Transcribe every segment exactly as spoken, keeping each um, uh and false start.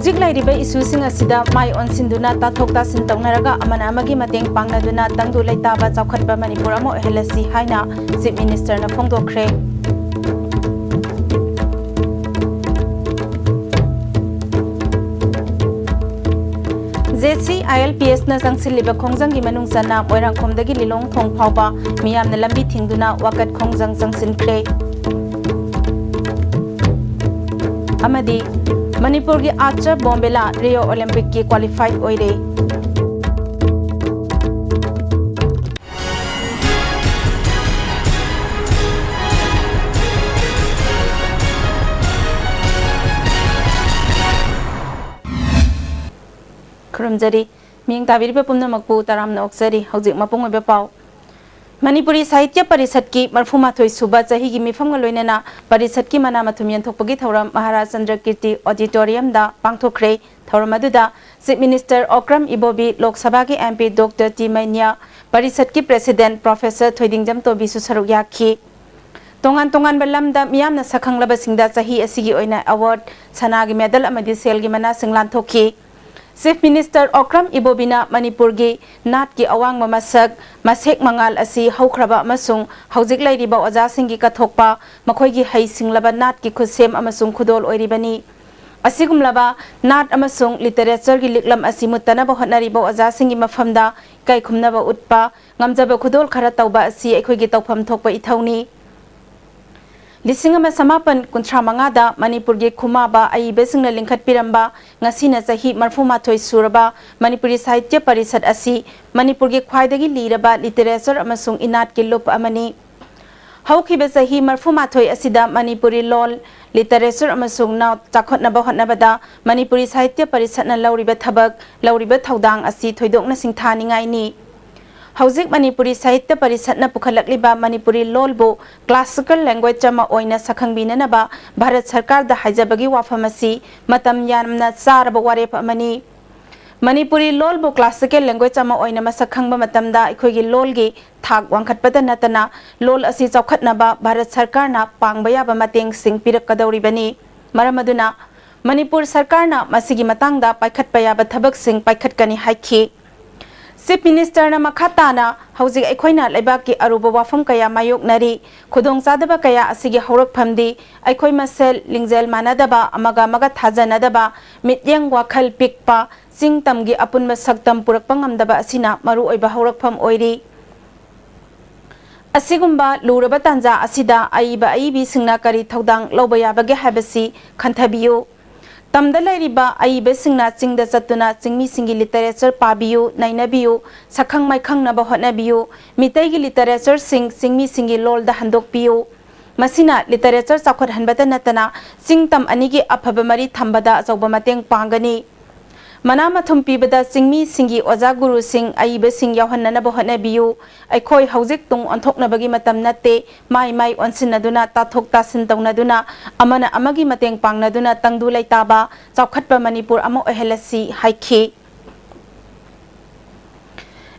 ꯍꯧꯖꯤꯛ ꯂꯩꯔꯤꯕ ꯏꯁꯨꯁꯤꯡ ꯑꯁꯤꯗ ꯃꯥꯏ ꯑꯣꯟꯁꯤꯟꯗꯨꯅ ꯇꯥꯊꯣꯛ ꯇꯥꯁꯤꯟ ꯇꯧꯅꯔꯒ ꯑꯃꯅ ꯑꯃꯒꯤ ꯃꯇꯦꯡ ꯄꯥꯡꯅꯗꯨꯅ ꯇꯪꯗꯨ ꯂꯩꯇꯥꯕ ꯆꯥꯎꯈꯠꯄ ꯃꯅꯤꯄꯨꯔ ꯑꯃ ꯑꯣꯏꯍꯜꯂꯁꯤ ꯍꯥꯏꯅ ꯆꯤꯐ ꯃꯤꯅꯤꯁꯇꯔꯅ ꯐꯣꯡꯗꯣꯛꯈ꯭ꯔꯦ꯫ JCILPSꯅ ꯆꯪꯁꯤꯜꯂꯤꯕ ꯈꯣꯡꯖꯪꯒꯤ ꯃꯅꯨꯡ ꯆꯟꯅ ꯃꯣꯏꯔꯥꯡꯈꯣꯝꯗꯒꯤ ꯂꯤꯂꯣꯡ ꯊꯣꯡ ꯐꯥꯎꯕ ꯃꯤꯌꯥꯝꯅ ꯂꯝꯕꯤ ꯊꯤꯡꯗꯨꯅ ꯋꯥꯀꯠ ꯈꯣꯡꯖꯪ ꯆꯪꯁꯤꯟꯈ꯭ꯔꯦ꯫ ꯑꯃꯗꯤ ꯃꯅꯤꯄꯨꯔꯒꯤ archer ꯕꯣꯝꯕꯦꯂꯥ ꯔꯤꯑꯣ ꯑꯣꯂꯤꯝꯄꯤꯛꯀꯤ qualified ꯑꯣꯏꯔꯦ꯫ ꯈꯨꯔꯨꯝꯖꯔꯤ꯫ ꯃꯤꯠꯌꯦꯡ ꯇꯥꯕꯤꯔꯤꯕ ꯄꯨꯝꯅꯃꯛꯄꯨ ꯇꯔꯥꯝꯅ ꯑꯣꯛꯆꯔꯤ꯫ ꯍꯧꯖꯤꯛ ꯃꯄꯨꯡ ꯑꯣꯏꯕ ꯄꯥꯎ꯫ ꯃꯅꯤꯄꯨꯔꯤ ꯁꯥꯍꯤꯇ꯭ꯌ ꯄꯔꯤꯁꯠꯀꯤ ꯃꯔꯐꯨ ꯃꯥꯊꯣꯏ ꯁꯨꯕ ꯆꯍꯤꯒꯤ ꯃꯤꯐꯝꯒ ꯂꯣꯏꯅꯅ ꯄꯔꯤꯁꯠꯀꯤ ꯃꯅꯥ ꯃꯊꯨꯝ ꯌꯦꯟꯊꯣꯛꯄꯒꯤ ꯊꯧꯔꯝ ꯃꯍꯥꯔꯥꯖ ꯆꯟꯗ꯭ꯔ ꯀꯤꯔꯇꯤ ꯑꯣꯗꯤꯇꯣꯔꯤꯌꯝꯗ ꯄꯥꯡꯊꯣꯛꯈ꯭ꯔꯦ꯫ ꯊꯧꯔꯝ ꯑꯗꯨꯗ ꯆꯤꯐ ꯃꯤꯅꯤꯁꯇꯔ ꯑꯣꯀ꯭ꯔꯝ ꯏꯕꯣꯕꯤ, ꯂꯣꯛ ꯁꯚꯥꯒꯤ MP ꯗꯣꯛꯇꯔ ꯇꯤ ꯃꯩꯅ꯭ꯌꯥ, ꯄꯔꯤꯁꯠꯀꯤ ꯄ꯭ꯔꯦꯁꯤꯗꯦꯟꯠ ꯄ꯭ꯔꯣꯐꯦꯁꯔ ꯊꯣꯏꯗꯤꯡꯖꯝ ꯇꯣꯝꯕꯤꯁꯨ ꯁꯔꯨꯛ ꯌꯥꯈꯤ꯫ ꯇꯣꯉꯥꯟ ꯇꯣꯉꯥꯟꯕ ꯂꯝꯗ ꯃꯤꯌꯥꯝꯅ ꯁꯛꯈꯪꯂꯕꯁꯤꯡꯗ ꯆꯍꯤ ꯑꯁꯤꯒꯤ ꯑꯣꯏꯅ ꯑꯦꯋꯥꯔꯗ, ꯁꯅꯥꯒꯤ ꯃꯦꯗꯜ ꯑꯃꯗꯤ ꯁꯦꯜꯒꯤ ꯃꯅꯥꯁꯤꯡ ꯂꯥꯟꯊꯣꯛꯈꯤ꯫ ꯆꯤꯐ ꯃꯤꯅꯤꯁꯇꯔ ꯑꯣꯀ꯭ꯔꯝ ꯏꯕꯣꯕꯤꯅ ꯃꯅꯤꯄꯨꯔꯒꯤ ꯅꯥꯠꯀꯤ ꯑꯋꯥꯡꯕ ꯃꯁꯛ, ꯃꯁꯦꯛ ꯃꯉꯥꯜ ꯑꯁꯤ ꯍꯧꯈ꯭ꯔꯕ ꯑꯃꯁꯨꯡ ꯍꯧꯖꯤꯛ ꯂꯩꯔꯤꯕ ꯑꯣꯖꯥꯁꯤꯡꯒꯤ ꯀꯠꯊꯣꯛꯄ, ꯃꯈꯣꯏꯒꯤ ꯍꯩ ꯁꯤꯡꯂꯕ ꯅꯥꯠꯀꯤ ꯈꯨꯠꯁꯦꯝ ꯑꯃꯁꯨꯡ ꯈꯨꯗꯣꯜ ꯑꯣꯏꯔꯤꯕꯅꯤ꯫ ꯑꯁꯤꯒꯨꯝꯂꯕ ꯅꯥꯠ ꯑꯃꯁꯨꯡ ꯂꯤꯇꯔꯦꯆꯔꯒꯤ ꯂꯤꯛꯂꯝ ꯑꯁꯤ ꯃꯨꯠꯇꯅꯕ ꯍꯣꯠꯅꯔꯤꯕ ꯑꯣꯖꯥꯁꯤꯡꯒꯤ ꯃꯐꯝꯗ ꯏꯀꯥꯏ ꯈꯨꯝꯅꯕ ꯎꯠꯄ, ꯉꯝꯖꯕ ꯈꯨꯗꯣꯜ ꯈꯔ ꯇꯧꯕ ꯑꯁꯤ ꯑꯩꯈꯣꯏꯒꯤ ꯇꯧꯐꯝ ꯊꯣꯛꯄ ꯏꯊꯧꯅꯤ꯫ ꯂꯤꯁꯤꯡ ꯑꯃ ꯆꯃꯥꯄꯟ ꯀꯨꯟꯊ꯭ꯔꯥ ꯃꯉꯥꯗ ꯃꯅꯤꯄꯨꯔꯒꯤ ꯈꯨꯃꯥꯕ ꯑꯏꯕꯁꯤꯡꯅ ꯂꯤꯡꯈꯠꯄꯤꯔꯝꯕ, ꯉꯁꯤꯅ ꯆꯍꯤ ꯃꯔꯐꯨ ꯃꯥꯊꯣꯏ ꯁꯨꯔꯕ ꯃꯅꯤꯄꯨꯔꯤ ꯁꯥꯍꯤꯇ꯭ꯌ ꯄꯔꯤꯁꯠ ꯑꯁꯤ ꯃꯅꯤꯄꯨꯔꯒꯤ ꯈ꯭ꯋꯥꯏꯗꯒꯤ ꯂꯤꯔꯕ ꯂꯤꯇꯔꯦꯆꯔ ꯑꯃꯁꯨꯡ ꯏꯅꯥꯠꯀꯤ ꯂꯨꯞ ꯑꯃꯅꯤ꯫ ꯍꯧꯈꯤꯕ ꯆꯍꯤ ꯃꯔꯐꯨ ꯃꯥꯊꯣꯏ ꯑꯁꯤꯗ ꯃꯅꯤꯄꯨꯔꯤ ꯂꯣꯜ, ꯂꯤꯇꯔꯦꯆꯔ ꯑꯃꯁꯨꯡ ꯅꯥꯠ ꯆꯥꯎꯈꯠꯅꯕ ꯍꯣꯠꯅꯕꯗ ꯃꯅꯤꯄꯨꯔꯤ ꯁꯥꯍꯤꯇ꯭ꯌ ꯄꯔꯤꯁꯠꯅ ꯂꯧꯔꯤꯕ ꯊꯕꯛ, ꯂꯧꯔꯤꯕ ꯊꯧꯗꯥꯡ ꯑꯁꯤ ꯊꯣꯏꯗꯣꯛꯅ ꯁꯤꯡꯊꯥꯅꯤꯡꯉꯥꯏꯅꯤ꯫ ꯍꯧꯖꯤꯛ ꯃꯅꯤꯄꯨꯔꯤ ꯁꯥꯍꯤꯇ꯭ꯌ ꯄꯔꯤꯁꯠꯅ ꯄꯨꯈꯠꯂꯛꯂꯤꯕ ꯃꯅꯤꯄꯨꯔꯤ ꯂꯣꯜꯕꯨ classical language ꯑꯃ ꯑꯣꯏꯅ ꯁꯛꯈꯪꯕꯤꯅꯅꯕ ꯚꯥꯔꯠ ꯁꯔꯀꯥꯔꯗ ꯍꯥꯏꯖꯕꯒꯤ ꯋꯥꯐꯝ ꯑꯁꯤ ꯃꯇꯝ ꯌꯥꯝꯅ ꯆꯥꯔꯕ ꯋꯥꯔꯦꯞ ꯑꯃꯅꯤ꯫ ꯃꯅꯤꯄꯨꯔꯤ ꯂꯣꯜꯕꯨ classical language ꯑꯃ ꯑꯣꯏꯅ ꯃꯁꯛ ꯈꯪꯕ ꯃꯇꯝꯗ ꯑꯩꯈꯣꯏꯒꯤ ꯂꯣꯜꯒꯤ ꯊꯥꯛ ꯋꯥꯡꯈꯠꯄꯗ ꯅꯠꯇꯅ ꯂꯣꯜ ꯑꯁꯤ ꯆꯥꯎꯈꯠꯅꯕ ꯚꯥꯔꯠ ꯁꯔꯀꯥꯔꯅ ꯄꯥꯡꯕ ꯌꯥꯕ ꯃꯇꯦꯡꯁꯤꯡ ꯄꯤꯔꯛꯀꯗꯧꯔꯤꯕꯅꯤ꯫ ꯃꯔꯝ ꯑꯗꯨꯅ ꯃꯅꯤꯄꯨꯔ ꯁꯔꯀꯥꯔꯅ ꯃꯁꯤꯒꯤ ꯃꯇꯥꯡꯗ ꯄꯥꯏꯈꯠꯄ ꯌꯥꯕ ꯊꯕꯛꯁꯤꯡ ꯄꯥꯏꯈꯠꯀꯅꯤ ꯍꯥꯏꯈꯤ꯫ ꯆꯤꯐ ꯃꯤꯅꯤꯁꯇꯔꯅ ꯃꯈꯥ ꯇꯥꯅ, ꯍꯧꯖꯤꯛ ꯑꯩꯈꯣꯏꯅ ꯂꯩꯕꯥꯛꯀꯤ ꯑꯔꯨꯕ ꯋꯥꯐꯝ ꯀꯌꯥ ꯃꯥꯌꯣꯛꯅꯔꯤ꯫ ꯈꯨꯗꯣꯡꯆꯥꯗꯕ ꯀꯌꯥ ꯑꯁꯤꯒꯤ ꯍꯧꯔꯛꯐꯝꯗꯤ ꯑꯩꯈꯣꯏ ꯃꯁꯦꯜ ꯂꯤꯡꯖꯦꯜ ꯃꯥꯟꯅꯗꯕ, ꯑꯃꯒ ꯑꯃꯒ ꯊꯥꯖꯅꯗꯕ, ꯃꯤꯠꯌꯦꯡ ꯋꯥꯈꯜ ꯄꯤꯛꯄ, ꯆꯤꯡ ꯇꯝꯒꯤ ꯑꯄꯨꯟꯕ ꯁꯛꯇꯝ ꯄꯨꯔꯛꯄ ꯉꯝꯗꯕ ꯑꯁꯤꯅ ꯃꯔꯨꯑꯣꯏꯕ ꯍꯧꯔꯛꯐꯝ ꯑꯣꯏꯔꯤ꯫ ꯑꯁꯤꯒꯨꯝꯕ ꯂꯨꯔꯕ ꯇꯥꯟꯖꯥ ꯑꯁꯤꯗ ꯑꯏꯕ ꯑꯏꯕꯤꯁꯤꯡꯅ ꯀꯔꯤ ꯊꯧꯗꯥꯡ ꯂꯧꯕ ꯌꯥꯕꯒꯦ ꯍꯥꯏꯕꯁꯤ ꯈꯟꯊꯕꯤꯌꯨ꯫ ꯇꯝꯗ ꯂꯩꯔꯤꯕ ꯑꯏꯕꯁꯤꯡꯅ ꯆꯤꯡꯗ ꯆꯠꯇꯨꯅ ꯆꯤꯡꯃꯤꯁꯤꯡꯒꯤ ꯂꯤꯇꯔꯦꯆꯔ ꯄꯥꯕꯤꯌꯨ, ꯅꯩꯅꯕꯤꯌꯨ, ꯁꯛꯈꯪ ꯃꯥꯏꯈꯪꯅꯕ ꯍꯣꯠꯅꯕꯤꯌꯨ꯫ ꯃꯤꯇꯩꯒꯤ ꯂꯤꯇꯔꯦꯆꯔꯁꯤꯡ ꯆꯤꯡꯃꯤꯁꯤꯡꯒꯤ ꯂꯣꯜꯗ ꯍꯟꯗꯣꯛꯄꯤꯌꯨ꯫ ꯃꯁꯤꯅ ꯂꯤꯇꯔꯦꯆꯔ ꯆꯥꯎꯈꯠꯍꯟꯕꯇ ꯅꯠꯇꯅ ꯆꯤꯡ ꯇꯝ ꯑꯅꯤꯒꯤ ꯑꯐꯕ ꯃꯔꯤ ꯊꯝꯕꯗ ꯑꯆꯧꯕ ꯃꯇꯦꯡ ꯄꯥꯡꯒꯅꯤ꯫ ꯃꯅꯥ ꯃꯊꯨꯝ ꯄꯤꯕꯗ ꯆꯤꯡꯃꯤꯁꯤꯡꯒꯤ ꯑꯣꯖꯥ ꯒꯨꯔꯨꯁꯤꯡ, ꯑꯏꯕꯁꯤꯡ ꯌꯥꯎꯍꯟꯅꯅꯕ ꯍꯣꯠꯅꯕꯤꯌꯨ꯫ ꯑꯩꯈꯣꯏ ꯍꯧꯖꯤꯛ ꯇꯨꯡ ꯑꯣꯟꯊꯣꯛꯅꯕꯒꯤ ꯃꯇꯝ ꯅꯠꯇꯦ꯫ ꯃꯥꯏ ꯃꯥꯏ ꯑꯣꯟꯁꯤꯟꯅꯗꯨꯅ, ꯇꯥꯊꯣꯛ ꯇꯥꯁꯤꯟ ꯇꯧꯅꯗꯨꯅ, ꯑꯃꯅ ꯑꯃꯒꯤ ꯃꯇꯦꯡ ꯄꯥꯡꯅꯗꯨꯅ ꯇꯪꯗꯨ ꯂꯩꯇꯥꯕ, ꯆꯥꯎꯈꯠꯄ ꯃꯅꯤꯄꯨꯔ ꯑꯃ ꯑꯣꯏꯍꯜꯂꯁꯤ ꯍꯥꯏꯈꯤ꯫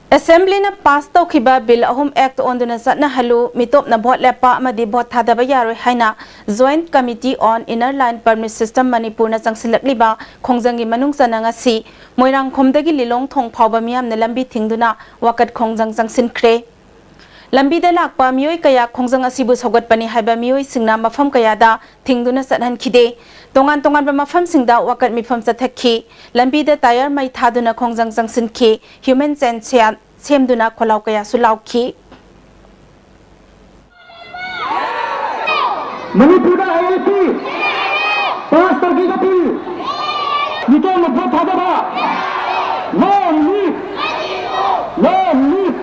ꯑꯦꯁꯦꯝꯕ꯭ꯂꯤꯅ ꯄꯥꯁ ꯇꯧꯈꯤꯕ ꯕꯤꯜ ꯑꯍꯨꯝ ꯑꯦꯛꯇ ꯑꯣꯟꯗꯨꯅ ꯆꯠꯅꯍꯜꯂꯨ, ꯃꯤꯇꯣꯞꯅ ꯚꯣꯠ ꯂꯦꯞꯄ ꯑꯃꯗꯤ ꯚꯣꯠ ꯊꯥꯗꯕ ꯌꯥꯔꯣꯏ ꯍꯥꯏꯅ Joint Committee on Inner Line Permit System ꯃꯅꯤꯄꯨꯔꯅ ꯆꯪꯁꯤꯜꯂꯛꯂꯤꯕ ꯈꯣꯡꯖꯪꯒꯤ ꯃꯅꯨꯡ ꯆꯟꯅ ꯉꯁꯤ ꯃꯣꯏꯔꯥꯡꯈꯣꯝꯗꯒꯤ ꯂꯤꯂꯣꯡ ꯊꯣꯡ ꯐꯥꯎꯕ ꯃꯤꯌꯥꯝꯅ ꯂꯝꯕꯤ ꯊꯤꯡꯗꯨꯅ ꯋꯥꯀꯠ ꯈꯣꯡꯖꯪ ꯆꯪꯁꯤꯟꯈ꯭ꯔꯦ꯫ ꯂꯝꯕꯤꯗ ꯂꯥꯛꯄ ꯃꯤꯑꯣꯏ ꯀꯌꯥ ꯈꯣꯡꯖꯪ ꯑꯁꯤꯕꯨ ꯁꯧꯒꯠꯄꯅꯤ ꯍꯥꯏꯕ ꯃꯤꯑꯣꯏꯁꯤꯡꯅ ꯃꯐꯝ ꯀꯌꯥꯗ ꯊꯤꯡꯗꯨꯅ ꯆꯠꯍꯟꯈꯤꯗꯦ꯫ ꯇꯣꯉꯥꯟ ꯇꯣꯉꯥꯟꯕ ꯃꯐꯝꯁꯤꯡꯗ ꯋꯥꯀꯠ ꯃꯤꯐꯝ ꯆꯠꯊꯈꯤ꯫ ꯂꯝꯕꯤꯗ ꯇꯥꯌꯔ ꯃꯩ ꯊꯥꯗꯨꯅ ꯈꯣꯡꯖꯪ ꯆꯪꯁꯤꯟꯈꯤ꯫ Human chain ꯁꯦꯝ-, ꯁꯦꯝꯗꯨꯅ ꯈꯣꯜꯂꯥꯎ ꯀꯌꯥꯁꯨ ꯂꯥꯎꯈꯤ꯫ ꯃꯅꯤꯄꯨꯔꯗ ꯑꯥꯏ ꯑꯦꯜ ꯄꯤ ꯄꯥꯁ ꯇꯧꯈꯤꯕ ꯕꯤꯜ ꯃꯤꯇꯣꯞꯅ ꯚꯣꯠ ꯊꯥꯗꯕ꯫ No relief! No relief!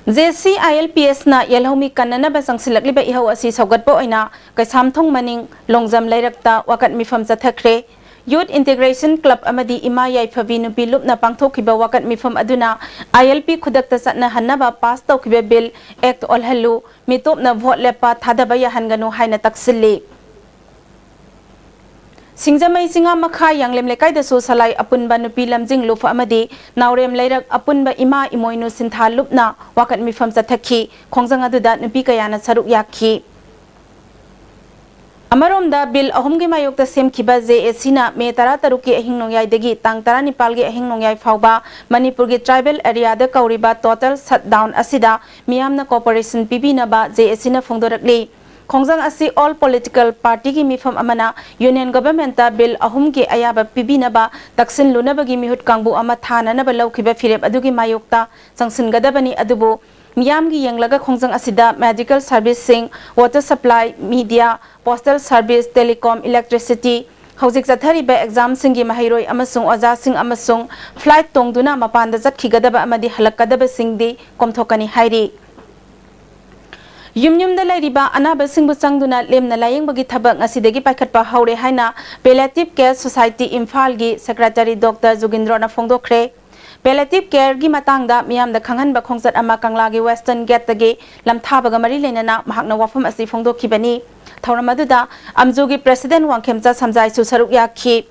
J C I L P ꯑꯦꯁꯅ ꯌꯦꯜꯍꯧꯃꯤ ꯀꯟꯅꯅꯕ ꯆꯪꯁꯤꯜꯂꯛꯂꯤꯕ ꯏꯍꯧ ꯑꯁꯤ ꯁꯧꯒꯠꯄ ꯑꯣꯏꯅ ꯀꯩꯁꯥꯝꯊꯣꯡ ꯃꯅꯤꯡ ꯂꯣꯡꯖꯝ ꯂꯩꯔꯛꯇ ꯋꯥꯀꯠ ꯃꯤꯐꯝ ꯆꯠꯊꯈ꯭ꯔꯦ꯫ Youth Integration Club ꯑꯃꯗꯤ ꯏꯃꯥ ꯌꯥꯏꯐꯕꯤ ꯅꯨꯄꯤ ꯂꯨꯞꯅ ꯄꯥꯡꯊꯣꯛꯈꯤꯕ ꯋꯥꯀꯠ ꯃꯤꯐꯝ ꯑꯗꯨꯅ ꯑꯥꯏ ꯑꯦꯜ ꯄꯤ ꯈꯨꯗꯛꯇ ꯆꯠꯅꯍꯟꯅꯕ ꯄꯥꯁ ꯇꯧꯈꯤꯕ ꯕꯤꯜ ꯑꯦꯛꯇ ꯑꯣꯜꯍꯜꯂꯨ, ꯃꯤꯇꯣꯞꯅ ꯚꯣꯠ ꯂꯦꯞꯄ ꯊꯥꯗꯕ ꯌꯥꯍꯟꯒꯅꯨ ꯍꯥꯏꯅ ꯇꯛꯁꯤꯜꯂꯤ꯫ ꯁꯤꯡꯖꯃꯩ ꯆꯤꯉꯥꯃꯈꯥ ꯌꯥꯡꯂꯦꯝ ꯂꯩꯀꯥꯏꯗꯁꯨ ꯁꯂꯥꯏ ꯑꯄꯨꯟꯕ ꯅꯨꯄꯤ ꯂꯝꯖꯤꯡ ꯂꯨꯞ ꯑꯃꯗꯤ ꯅꯥꯎꯔꯦꯝ ꯂꯩꯔꯛ ꯑꯄꯨꯟꯕ ꯏꯃꯥ ꯏꯃꯣꯏꯅꯨ ꯁꯤꯟꯊꯥ ꯂꯨꯞꯅ ꯋꯥꯀꯠ ꯃꯤꯐꯝ ꯆꯠꯊꯈꯤ꯫ ꯈꯣꯡꯖꯪ ꯑꯗꯨꯗ ꯅꯨꯄꯤ ꯀꯌꯥꯅ ꯁꯔꯨꯛ ꯌꯥꯈꯤ꯫ ꯑꯃꯔꯣꯝꯗ, ꯕꯤꯜ ꯑꯍꯨꯝꯒꯤ ꯃꯥꯌꯣꯛꯇ ꯁꯦꯝꯈꯤꯕ ꯖꯦ ꯑꯦ ꯁꯤꯅ ꯃꯦ ꯇꯔꯥꯇꯔꯨꯛꯀꯤ ꯑꯍꯤꯡ ꯅꯣꯡꯌꯥꯏꯗꯒꯤ ꯇꯥꯡ ꯇꯔꯥꯅꯤꯄꯥꯜꯒꯤ ꯑꯍꯤꯡ ꯅꯣꯡꯌꯥꯏ ꯐꯥꯎꯕ ꯃꯅꯤꯄꯨꯔꯒꯤ tribal areaꯗ ꯀꯧꯔꯤꯕ total shutdown ꯑꯁꯤꯗ ꯃꯤꯌꯥꯝꯅ cooperation ꯄꯤꯕꯤꯅꯕ ꯖꯦ ꯑꯦ ꯁꯤꯅ ꯐꯣꯡꯗꯣꯔꯛꯂꯤ꯫ ꯈꯣꯡꯖꯪ ꯑꯁꯤ all political partyꯒꯤ ꯃꯤꯐꯝ ꯑꯃꯅ Union Governmentꯇ ꯕꯤꯜ ꯑꯍꯨꯝꯒꯤ ꯑꯌꯥꯕ ꯄꯤꯕꯤꯅꯕ ꯇꯛꯁꯤꯜꯂꯨꯅꯕꯒꯤ ꯃꯤꯍꯨꯠ ꯀꯥꯡꯕꯨ ꯑꯃ ꯊꯥꯅꯅꯕ ꯂꯧꯈꯤꯕ ꯐꯤꯔꯦꯞ ꯑꯗꯨꯒꯤ ꯃꯥꯌꯣꯛꯇ ꯆꯪꯁꯤꯟꯒꯗꯕꯅꯤ꯫ ꯑꯗꯨꯕꯨ ꯃꯤꯌꯥꯝꯒꯤ ꯌꯦꯡꯂꯒ ꯈꯣꯡꯖꯪ ꯑꯁꯤꯗ medical serviceꯁꯤꯡ, water supply, media, postal service, telecom, electricity, ꯍꯧꯖꯤꯛ ꯆꯠꯊꯔꯤꯕ examꯁꯤꯡꯒꯤ ꯃꯍꯩꯔꯣꯏ ꯑꯃꯁꯨꯡ ꯑꯣꯖꯥꯁꯤꯡ ꯑꯃꯁꯨꯡ flight ꯇꯣꯡꯗꯨꯅ ꯃꯄꯥꯟꯗ ꯆꯠꯈꯤꯒꯗꯕ ꯑꯃꯗꯤ ꯍꯜꯂꯛꯀꯗꯕꯁꯤꯡꯗꯤ ꯀꯣꯝꯊꯣꯛꯀꯅꯤ ꯍꯥꯏꯔꯤ꯫ ꯌꯨꯝ ꯌꯨꯝꯗ ꯂꯩꯔꯤꯕ ꯑꯅꯥꯕꯁꯤꯡꯕꯨ ꯆꯪꯗꯨꯅ ꯂꯦꯝꯅ ꯂꯥꯌꯦꯡꯕꯒꯤ ꯊꯕꯛ ꯉꯁꯤꯗꯒꯤ ꯄꯥꯏꯈꯠꯄ ꯍꯧꯔꯦ ꯍꯥꯏꯅ Palliative Care Society ꯏꯝꯐꯥꯜꯒꯤ Secretary Doctor ꯖꯨꯒꯤꯟꯗ꯭ꯔꯣꯅ ꯐꯣꯡꯗꯣꯛꯈ꯭ꯔꯦ꯫ Palliative Careꯒꯤ ꯃꯇꯥꯡꯗ ꯃꯤꯌꯥꯝꯗ ꯈꯪꯍꯟꯕ ꯈꯣꯡꯆꯠ ꯑꯃ ꯀꯪꯂꯥꯒꯤ Western Gateꯇꯒꯤ ꯂꯝꯊꯥꯕꯒ ꯃꯔꯤ ꯂꯩꯅꯅ ꯃꯍꯥꯛꯅ ꯋꯥꯐꯝ ꯑꯁꯤ ꯐꯣꯡꯗꯣꯛꯈꯤꯕꯅꯤ꯫ ꯊꯧꯔꯝ ꯑꯗꯨꯗ ꯑꯝꯖꯨꯒꯤ President ꯋꯥꯡꯈꯦꯝꯆꯥ ꯁꯝꯖꯥꯏꯁꯨ ꯁꯔꯨꯛ ꯌꯥꯈꯤ꯫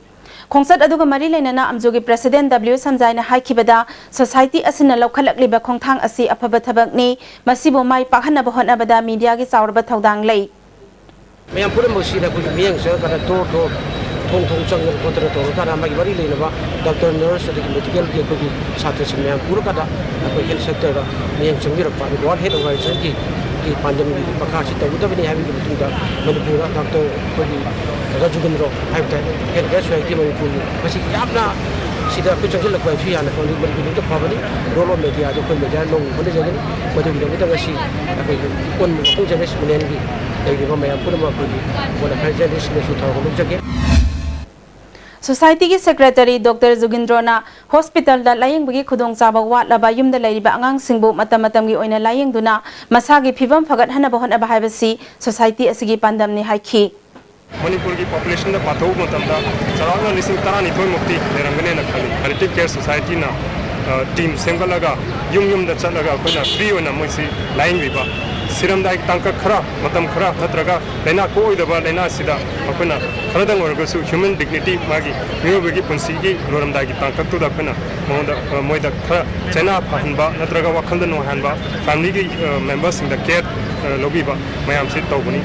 ꯈꯣꯡꯆꯠ ꯑꯗꯨꯒ ꯃꯔꯤ ꯂꯩꯅꯅ ꯑꯝꯖꯨꯒꯤ President W ꯁꯝꯖꯥꯏꯅ ꯍꯥꯏꯈꯤꯕꯗ, Society ꯑꯁꯤꯅ ꯂꯧꯈꯠꯂꯛꯂꯤꯕ ꯈꯣꯡꯊꯥꯡ ꯑꯁꯤ ꯑꯐꯕ ꯊꯕꯛꯅꯤ, ꯃꯁꯤꯕꯨ ꯃꯥꯏ ꯄꯥꯛꯍꯟꯅꯕ ꯍꯣꯠꯅꯕꯗ mediaꯒꯤ ꯆꯥꯎꯔꯕ ꯊꯧꯗꯥꯡ ꯂꯩ꯫ ꯃꯌꯥꯝ ꯄꯨꯝꯅꯃꯛꯁꯤꯗ ꯑꯩꯈꯣꯏꯒꯤ ꯃꯤꯠꯌꯦꯡ ꯆꯪꯉꯀꯥꯟꯗ door door, ꯊꯣꯡ ꯊꯣꯡ ꯆꯪꯗꯅ ꯈꯣꯠꯇꯅ ꯇꯧꯔꯀꯥꯟꯗ ꯃꯥꯒꯤ ꯃꯔꯤ ꯂꯩꯅꯕ doctor, nurse ꯑꯗꯒꯤ medicalꯒꯤ ꯑꯩꯈꯣꯏꯒꯤ ꯁꯥꯇ꯭ꯔꯁꯤꯡ ꯃꯌꯥꯝ ꯄꯨꯔꯀꯥꯟꯗ ꯑꯩꯈꯣꯏ health sectorꯗ ꯃꯤꯠꯌꯦꯡ ꯆꯪꯕꯤꯔꯛꯄ꯫ ꯑꯗꯨ World Health Organizationꯒꯤ ꯒꯤ ꯄꯥꯟꯗꯝꯒꯤ ꯃꯈꯥꯁꯤ ꯇꯧꯒꯗꯕꯅꯤ ꯍꯥꯏꯕꯒꯤ ꯃꯇꯨꯡꯗ ꯃꯅꯤꯄꯨꯔꯗ doctor ꯑꯩꯈꯣꯏꯒꯤ ꯔꯥꯖꯨꯒꯤꯟꯗ꯭ꯔꯣ ꯍꯥꯏꯕ ꯇꯥꯏ, Health Care Society ꯃꯅꯤꯄꯨꯔꯒꯤ ꯃꯁꯤ ꯌꯥꯝꯅ ꯁꯤꯗ ꯑꯩꯈꯣꯏ ꯆꯪꯁꯤꯜꯂꯛꯄ ꯍꯥꯏꯁꯨ ꯌꯥꯅ ꯈꯪꯗꯦ꯫ ꯃꯅꯤꯄꯨꯔꯗ ꯐꯕꯅꯤ꯫ Role of mediaꯗꯣ ꯑꯩꯈꯣꯏ mediaꯅ ꯅꯣꯡꯃ ꯍꯣꯠꯅꯖꯒꯅꯤ꯫ ꯃꯗꯨꯒꯤꯗꯃꯛꯇ ꯉꯁꯤ ꯑꯩꯈꯣꯏꯒꯤ ꯀꯣꯟ ꯃꯈꯣꯡ Journalist Unionꯒꯤ ꯂꯩꯔꯤꯕ ꯃꯌꯥꯝ ꯄꯨꯝꯅꯃꯛ ꯑꯩꯈꯣꯏꯒꯤ ꯀꯣꯟꯅ ꯈꯔ journalistꯁꯤꯡꯅꯁꯨ ꯊꯧꯔꯥꯡ ꯂꯧꯖꯒꯦ꯫ Societyꯒꯤ Secretary Doctor ꯖꯨꯒꯤꯟꯗ꯭ꯔꯣꯅ hospitalꯗ ꯂꯥꯌꯦꯡꯕꯒꯤ ꯈꯨꯗꯣꯡꯆꯥꯕ ꯋꯥꯠꯂꯕ ꯌꯨꯝꯗ ꯂꯩꯔꯤꯕ ꯑꯉꯥꯡꯁꯤꯡꯕꯨ ꯃꯇꯝ ꯃꯇꯝꯒꯤ ꯑꯣꯏꯅ ꯂꯥꯌꯦꯡꯗꯨꯅ ꯃꯁꯥꯒꯤ ꯐꯤꯕꯝ ꯐꯒꯠꯍꯟꯅꯕ ꯍꯣꯠꯅꯕ ꯍꯥꯏꯕꯁꯤ society ꯑꯁꯤꯒꯤ ꯄꯥꯟꯗꯝꯅꯤ ꯍꯥꯏꯈꯤ꯫ ꯃꯅꯤꯄꯨꯔꯒꯤ populationꯗ ꯄꯥꯊꯣꯛꯄ ꯃꯇꯝꯗ ꯆꯥꯎꯔꯥꯛꯅ ꯂꯤꯁꯤꯡ ꯇꯔꯥꯅꯤꯊꯣꯏ ꯃꯨꯛꯇꯤ ꯂꯩꯔꯝꯒꯅꯦꯅ ꯈꯜꯂꯤ꯫ Palliative Care Societyꯅ, ꯑ, team ꯁꯦꯝꯒꯠꯂꯒ ꯌꯨꯝ ꯌꯨꯝꯗ ꯆꯠꯂꯒ ꯑꯩꯈꯣꯏꯅ free ꯑꯣꯏꯅ ꯃꯣꯏꯁꯤ ꯂꯥꯌꯦꯡꯕꯤꯕ, ꯁꯤꯔꯝꯗꯥꯏꯒꯤ ꯇꯥꯡꯀꯛ ꯈꯔ, ꯃꯇꯝ ꯈꯔ ꯅꯠꯇ꯭ꯔꯒ ꯂꯥꯏꯅꯥ ꯀꯣꯛꯑꯣꯏꯗꯕ ꯂꯥꯏꯅꯥꯁꯤꯗ ꯑꯩꯈꯣꯏꯅ ꯈꯔꯗꯪ ꯑꯣꯏꯔꯒꯁꯨ human dignity, ꯃꯥꯒꯤ ꯃꯤꯑꯣꯏꯕꯒꯤ ꯄꯨꯟꯁꯤꯒꯤ ꯂꯣꯏꯔꯝꯗꯥꯏꯒꯤ ꯇꯥꯡꯀꯛꯇꯨꯗ ꯑꯩꯈꯣꯏꯅ ꯃꯉꯣꯟꯗ, ꯑ, ꯃꯣꯏꯗ ꯈꯔ ꯆꯩꯅꯥ ꯐꯍꯟꯕ ꯅꯠꯇ꯭ꯔꯒ ꯋꯥꯈꯜꯗ ꯅꯨꯡꯉꯥꯏꯍꯟꯕ, familyꯒꯤ, ꯑ, memberꯁꯤꯡꯗ care, ꯑ, ꯂꯧꯕꯤꯕ ꯃꯌꯥꯝꯁꯤ ꯇꯧꯕꯅꯤ꯫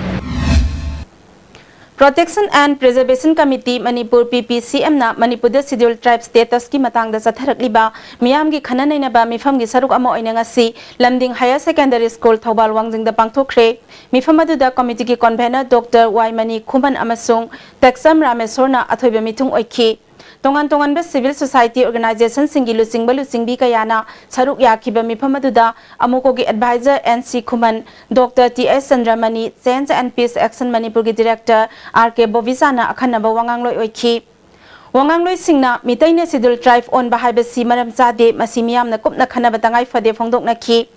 Protection and Preservation Committee, Manipur, P P C M ꯅ ꯃꯅꯤꯄꯨꯔꯗ Scheduled Tribe status ꯀꯤ ꯃꯇꯥꯡꯗ ꯆꯠꯊꯔꯛꯂꯤꯕ ꯃꯤꯌꯥꯝꯒꯤ ꯈꯟꯅ ꯅꯩꯅꯕ ꯃꯤꯐꯝꯒꯤ ꯁꯔꯨꯛ ꯑꯃ ꯑꯣꯏꯅ ꯉꯁꯤ ꯂꯝꯗꯤꯡ Higher Secondary School, ꯊꯧꯕꯥꯜ ꯋꯥꯡꯖꯤꯡꯗ ꯄꯥꯡꯊꯣꯛꯈ꯭ꯔꯦ꯫ ꯃꯤꯐꯝ ꯑꯗꯨꯗ committee ꯒꯤ convenor Doctor ꯋꯥꯏ ꯃꯅꯤ ꯈꯨꯃꯟ ꯑꯃꯁꯨꯡ ꯇꯦꯛꯆꯝ ꯔꯥꯃꯦꯁꯣꯔꯅ ꯑꯊꯣꯏꯕ ꯃꯤꯊꯨꯡ ꯑꯣꯏꯈꯤ꯫ ꯇꯣꯉꯥꯟ ꯇꯣꯉꯥꯟꯕ civil society organization ꯁꯤꯡꯒꯤ ꯂꯨꯆꯤꯡꯕ ꯂꯨꯆꯤꯡꯕꯤ ꯀꯌꯥꯅ ꯁꯔꯨꯛ ꯌꯥꯈꯤꯕ ꯃꯤꯐꯝ ꯑꯗꯨꯗ ꯑꯃꯨꯀꯣꯒꯤ advisor N C Khuman, Doctor T S ꯆꯟꯗ꯭ꯔꯃꯅꯤ, Change and Peace Action ꯃꯅꯤꯄꯨꯔꯒꯤ director R K ꯕꯣꯕꯤꯆꯥꯅ ꯑꯈꯟꯅꯕ ꯋꯥꯉꯥꯡꯂꯣꯏ ꯑꯣꯏꯈꯤ꯫ ꯋꯥꯉꯥꯡꯂꯣꯏꯁꯤꯡꯅ ꯃꯤꯇꯩꯅ Scheduled Tribe ꯑꯣꯟꯕ ꯍꯥꯏꯕꯁꯤ ꯃꯔꯝ ꯆꯥꯗꯦ, ꯃꯁꯤ ꯃꯤꯌꯥꯝꯅ ꯀꯨꯞꯅ ꯈꯟꯅꯕ ꯇꯉꯥꯏ ꯐꯗꯦ ꯐꯣꯡꯗꯣꯛꯅꯈꯤ꯫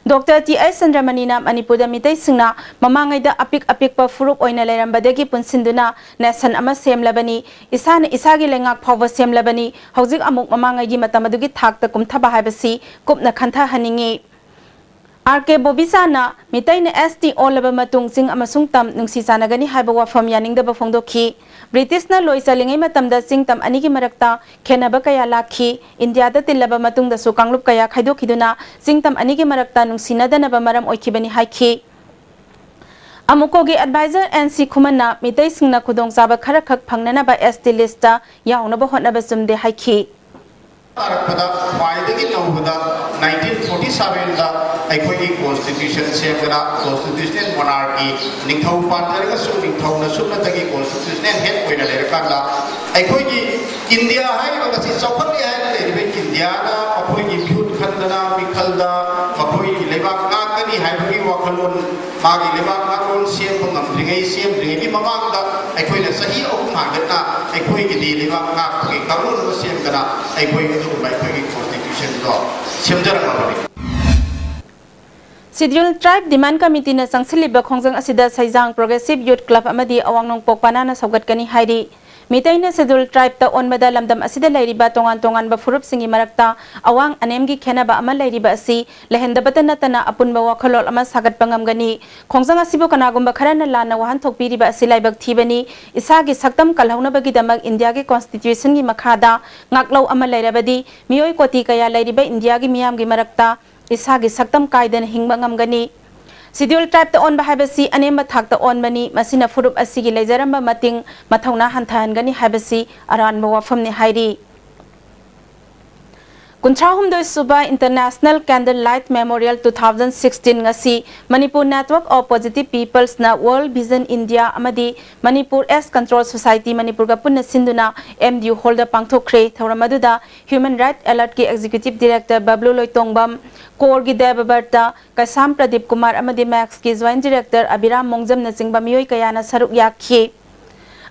Doctor T S ꯆꯟꯗ꯭ꯔꯃꯅꯤꯅ ꯃꯅꯤꯄꯨꯔꯗ ꯃꯤꯇꯩꯁꯤꯡꯅ ꯃꯃꯥꯡꯉꯩꯗ ꯑꯄꯤꯛ ꯑꯄꯤꯛꯄ ꯐꯨꯔꯨꯞ ꯑꯣꯏꯅ ꯂꯩꯔꯝꯕꯗꯒꯤ ꯄꯨꯟꯁꯤꯟꯗꯨꯅ nation ꯑꯃ ꯁꯦꯝꯂꯕꯅꯤ, ꯏꯁꯥꯅ ꯏꯁꯥꯒꯤ ꯂꯩꯉꯥꯛ ꯐꯥꯎꯕ ꯁꯦꯝꯂꯕꯅꯤ, ꯍꯧꯖꯤꯛ ꯑꯃꯨꯛ ꯃꯃꯥꯡꯉꯩꯒꯤ ꯃꯇꯝ ꯑꯗꯨꯒꯤ ꯊꯥꯛꯇ ꯀꯨꯝꯊꯕ ꯍꯥꯏꯕꯁꯤ ꯀꯨꯞꯅ ꯈꯟꯊꯍꯟꯅꯤꯡꯏ꯫ R K ꯕꯣꯕꯤꯆꯥꯅ ꯃꯤꯇꯩꯅ S T ꯑꯣꯜꯂꯕ ꯃꯇꯨꯡ ꯆꯤꯡ ꯑꯃꯁꯨꯡ ꯇꯝ ꯅꯨꯡꯁꯤ ꯆꯥꯟꯅꯒꯅꯤ ꯍꯥꯏꯕ ꯋꯥꯐꯝ ꯌꯥꯅꯤꯡꯗꯕ ꯐꯣꯡꯗꯣꯛꯈꯤ꯫ ꯕ꯭ꯔꯤꯇꯤꯁꯅ ꯂꯣꯏ ꯆꯠꯂꯤꯉꯩ ꯃꯇꯝꯗ ꯆꯤꯡ ꯇꯝ ꯑꯅꯤꯒꯤ ꯃꯔꯛꯇ ꯈꯦꯟꯅꯕ ꯀꯌꯥ ꯂꯥꯛꯈꯤ꯫ ꯏꯟꯗꯤꯌꯥꯗ ꯇꯤꯜꯂꯕ ꯃꯇꯨꯡꯗꯁꯨ ꯀꯥꯡꯂꯨꯞ ꯀꯌꯥ ꯈꯥꯏꯗꯣꯛꯈꯤꯗꯨꯅ ꯆꯤꯡ ꯇꯝ ꯑꯅꯤꯒꯤ ꯃꯔꯛꯇ ꯅꯨꯡꯁꯤꯅꯗꯅꯕ ꯃꯔꯝ ꯑꯣꯏꯈꯤꯕꯅꯤ ꯍꯥꯏꯈꯤ꯫ ꯑꯃꯨꯀꯣꯒꯤ advisor N C ꯈꯨꯃꯟꯅ ꯃꯤꯇꯩꯁꯤꯡꯅ ꯈꯨꯗꯣꯡꯆꯥꯕ ꯈꯔꯈꯛ ꯐꯪꯅꯅꯕ S T list ꯇ ꯌꯥꯎꯅꯕ ꯍꯣꯠꯅꯕ ꯆꯨꯝꯗꯦ ꯍꯥꯏꯈꯤ꯫ ꯇꯥꯔꯛꯄꯗ ꯈ꯭ꯋꯥꯏꯗꯒꯤ ꯅꯧꯕꯗ nineteen forty seven ꯗ ꯑꯩꯈꯣꯏꯒꯤ constitution ꯁꯦꯝꯗꯅ constitutional monarchy, ꯅꯤꯡꯊꯧ ꯄꯥꯟꯖꯔꯒꯁꯨ ꯅꯤꯡꯊꯧꯅ ꯁꯨꯞꯅꯇꯒꯤ constitutional head ꯑꯣꯏꯅ ꯂꯩꯔꯀꯥꯟꯗ ꯑꯩꯈꯣꯏꯒꯤ ꯏꯟꯗꯤꯌꯥ ꯍꯥꯏꯔꯤꯕ ꯉꯁꯤ ꯆꯥꯎꯈꯠꯂꯦ ꯍꯥꯏꯅ ꯂꯩꯔꯤꯕ ꯏꯟꯗꯤꯌꯥꯅ ꯃꯈꯣꯏꯒꯤ ꯃꯤꯍꯨꯠ ꯈꯟꯗꯅ ꯃꯤꯈꯜꯗ ꯃꯈꯣꯏꯒꯤ ꯂꯩꯕꯥꯛ ꯉꯥꯛꯀꯅꯤ ꯍꯥꯏꯕꯒꯤ ꯋꯥꯈꯜꯂꯣꯟ, ꯃꯥꯒꯤ ꯂꯩꯕꯥꯛ ꯉꯥꯛꯂꯣꯟ ꯁꯦꯝꯕ ꯉꯝꯗ꯭ꯔꯤꯉꯩ, ꯁꯦꯝꯗ꯭ꯔꯤꯉꯩꯒꯤ ꯃꯃꯥꯡꯗ ꯑꯩꯈꯣꯏꯅ ꯆꯍꯤ ꯑꯍꯨꯝ ꯍꯥꯡꯒꯠꯅ ꯑꯩꯈꯣꯏꯒꯤꯗꯤ ꯂꯩꯕꯥꯛ ꯉꯥꯛꯄꯒꯤ ꯀꯥꯡꯂꯣꯟ ꯑꯃ ꯁꯦꯝꯗꯅ ꯑꯩꯈꯣꯏ ꯑꯗꯨꯒꯨꯝꯕ ꯑꯩꯈꯣꯏꯒꯤ constitution ꯗꯣ ꯁꯦꯝꯖꯔꯝꯃꯕꯅꯤ꯫ Scheduled Tribe Demand Committee ꯅ ꯆꯪꯁꯤꯜꯂꯤꯕ ꯈꯣꯡꯖꯪ ꯑꯁꯤꯗ ꯁꯩꯖꯥꯡ Progressive Youth Club ꯑꯃꯗꯤ ꯑꯋꯥꯡ ꯅꯣꯡꯄꯣꯛ ꯄꯅꯥꯅ ꯁꯧꯒꯠꯀꯅꯤ ꯍꯥꯏꯔꯤ꯫ ꯃꯤꯇꯩꯅ Scheduled Tribe ꯇ ꯑꯣꯟꯕꯗ ꯂꯝꯗꯝ ꯑꯁꯤꯗ ꯂꯩꯔꯤꯕ ꯇꯣꯉꯥꯟ ꯇꯣꯉꯥꯟꯕ ꯐꯨꯔꯨꯞꯁꯤꯡꯒꯤ ꯃꯔꯛꯇ ꯑꯋꯥꯡ ꯑꯅꯦꯝꯒꯤ ꯈꯦꯟꯅꯕ ꯑꯃ ꯂꯩꯔꯤꯕ ꯑꯁꯤ ꯂꯩꯍꯟꯗꯕꯇ ꯅꯠꯇꯅ ꯑꯄꯨꯟꯕ ꯋꯥꯈꯜꯂꯣꯟ ꯑꯃ ꯁꯥꯒꯠꯄ ꯉꯝꯒꯅꯤ꯫ ꯈꯣꯡꯖꯪ ꯑꯁꯤꯕꯨ ꯀꯅꯥꯒꯨꯝꯕ ꯈꯔꯅ ꯂꯥꯟꯅ ꯋꯥꯍꯟꯊꯣꯛ ꯄꯤꯔꯤꯕ ꯑꯁꯤ ꯂꯥꯏꯕꯛ ꯊꯤꯕꯅꯤ꯫ ꯏꯁꯥꯒꯤ ꯁꯛꯇꯝ ꯀꯜꯍꯧꯅꯕꯒꯤꯗꯃꯛ ꯏꯟꯗꯤꯌꯥꯒꯤ constitution ꯒꯤ ꯃꯈꯥꯗ ꯉꯥꯛꯂꯧ ꯑꯃ ꯂꯩꯔꯕꯗꯤ ꯃꯤꯑꯣꯏ ꯀꯣꯇꯤ ꯀꯌꯥ ꯂꯩꯔꯤꯕ ꯏꯟꯗꯤꯌꯥꯒꯤ ꯃꯤꯌꯥꯝꯒꯤ ꯃꯔꯛꯇ ꯏꯁꯥꯒꯤ ꯁꯛꯇꯝ ꯀꯥꯏꯗꯅ ꯍꯤꯡꯕ ꯉꯝꯒꯅꯤ꯫ Schedule tribe ꯇ ꯑꯣꯟꯕ ꯍꯥꯏꯕꯁꯤ ꯑꯅꯦꯝꯕ ꯊꯥꯛꯇ ꯑꯣꯟꯕꯅꯤ꯫ ꯃꯁꯤꯅ ꯐꯨꯔꯨꯞ ꯑꯁꯤꯒꯤ ꯂꯩꯖꯔꯝꯕ ꯃꯇꯤꯡ ꯃꯊꯧꯅꯥ ꯍꯟꯊꯍꯟꯒꯅꯤ ꯍꯥꯏꯕꯁꯤ ꯑꯔꯥꯟꯕ ꯋꯥꯐꯝꯅꯤ ꯍꯥꯏꯔꯤ꯫ ꯀꯨꯟꯊ꯭ꯔꯥꯍꯨꯝꯗꯣꯏ ꯁꯨꯕ International Candle Light Memorial two thousand sixteen ꯉꯁꯤ Manipur Network of Positive Peoples ꯅ World Vision India ꯑꯃꯗꯤ Manipur AIDS Control Society ꯃꯅꯤꯄꯨꯔꯒ ꯄꯨꯟꯅ ꯁꯤꯟꯗꯨꯅ M D U hall ꯗ ꯄꯥꯡꯊꯣꯛꯈ꯭ꯔꯦ꯫ ꯊꯧꯔꯝ ꯑꯗꯨꯗ Human Right Alert ꯀꯤ Executive Director ꯕꯕ꯭ꯂꯨ ꯂꯣꯏꯇꯣꯡꯕꯝ, core ꯒꯤ ꯗꯦꯕꯕ꯭ꯔꯇ ꯀꯩꯁꯥꯝ ꯄ꯭ꯔꯗꯤꯞ ꯀꯨꯃꯥꯔ ꯑꯃꯗꯤ ꯃꯦꯛꯁꯀꯤ Joint Director ꯑꯕꯤꯔꯥꯝ ꯃꯣꯡꯖꯝꯅꯆꯤꯡꯕ ꯃꯤꯑꯣꯏ ꯀꯌꯥꯅ ꯁꯔꯨꯛ ꯌꯥꯈꯤ꯫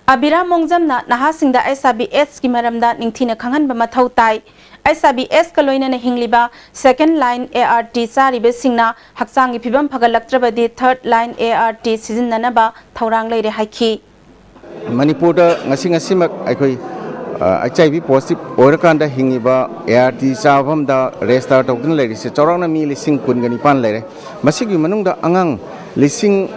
ꯑꯕꯤꯔꯥꯝ ꯃꯣꯡꯖꯝꯅ ꯅꯍꯥꯁꯤꯡꯗ H I V AIDS ꯀꯤ ꯃꯔꯝꯗ ꯅꯤꯡꯊꯤꯅ ꯈꯪꯍꯟꯕ ꯃꯊꯧ ꯇꯥꯏ꯫ H I V AIDS ꯀ ꯂꯣꯏꯅꯅ ꯍꯤꯡꯂꯤꯕ second line A R T ꯆꯥꯔꯤꯕꯁꯤꯡꯅ ꯍꯛꯆꯥꯡꯒꯤ ꯐꯤꯕꯝ ꯐꯒꯠꯂꯛꯇ꯭ꯔꯕꯗꯤ third line A R T ꯁꯤꯖꯤꯟꯅꯅꯕ ꯊꯧꯔꯥꯡ ꯂꯩꯔꯦ ꯍꯥꯏꯈꯤ꯫ ꯃꯅꯤꯄꯨꯔꯗ ꯉꯁꯤ ꯉꯁꯤꯃꯛ ꯑꯩꯈꯣꯏ, ꯑ, H I V positive ꯑꯣꯏꯔꯀꯥꯟꯗ ꯍꯤꯡꯉꯤꯕ A R T ꯆꯥꯐꯝꯗ register ꯇꯧꯗꯨꯅ ꯂꯩꯔꯤꯁꯦ ꯆꯥꯎꯔꯥꯛꯅ ꯃꯤ ꯂꯤꯁꯤꯡ ꯀꯨꯟꯒ ꯅꯤꯄꯥꯟ ꯂꯩꯔꯦ꯫ ꯃꯁꯤꯒꯤ ꯃꯅꯨꯡꯗ ꯑꯉꯥꯡ ꯂꯤꯁꯤꯡ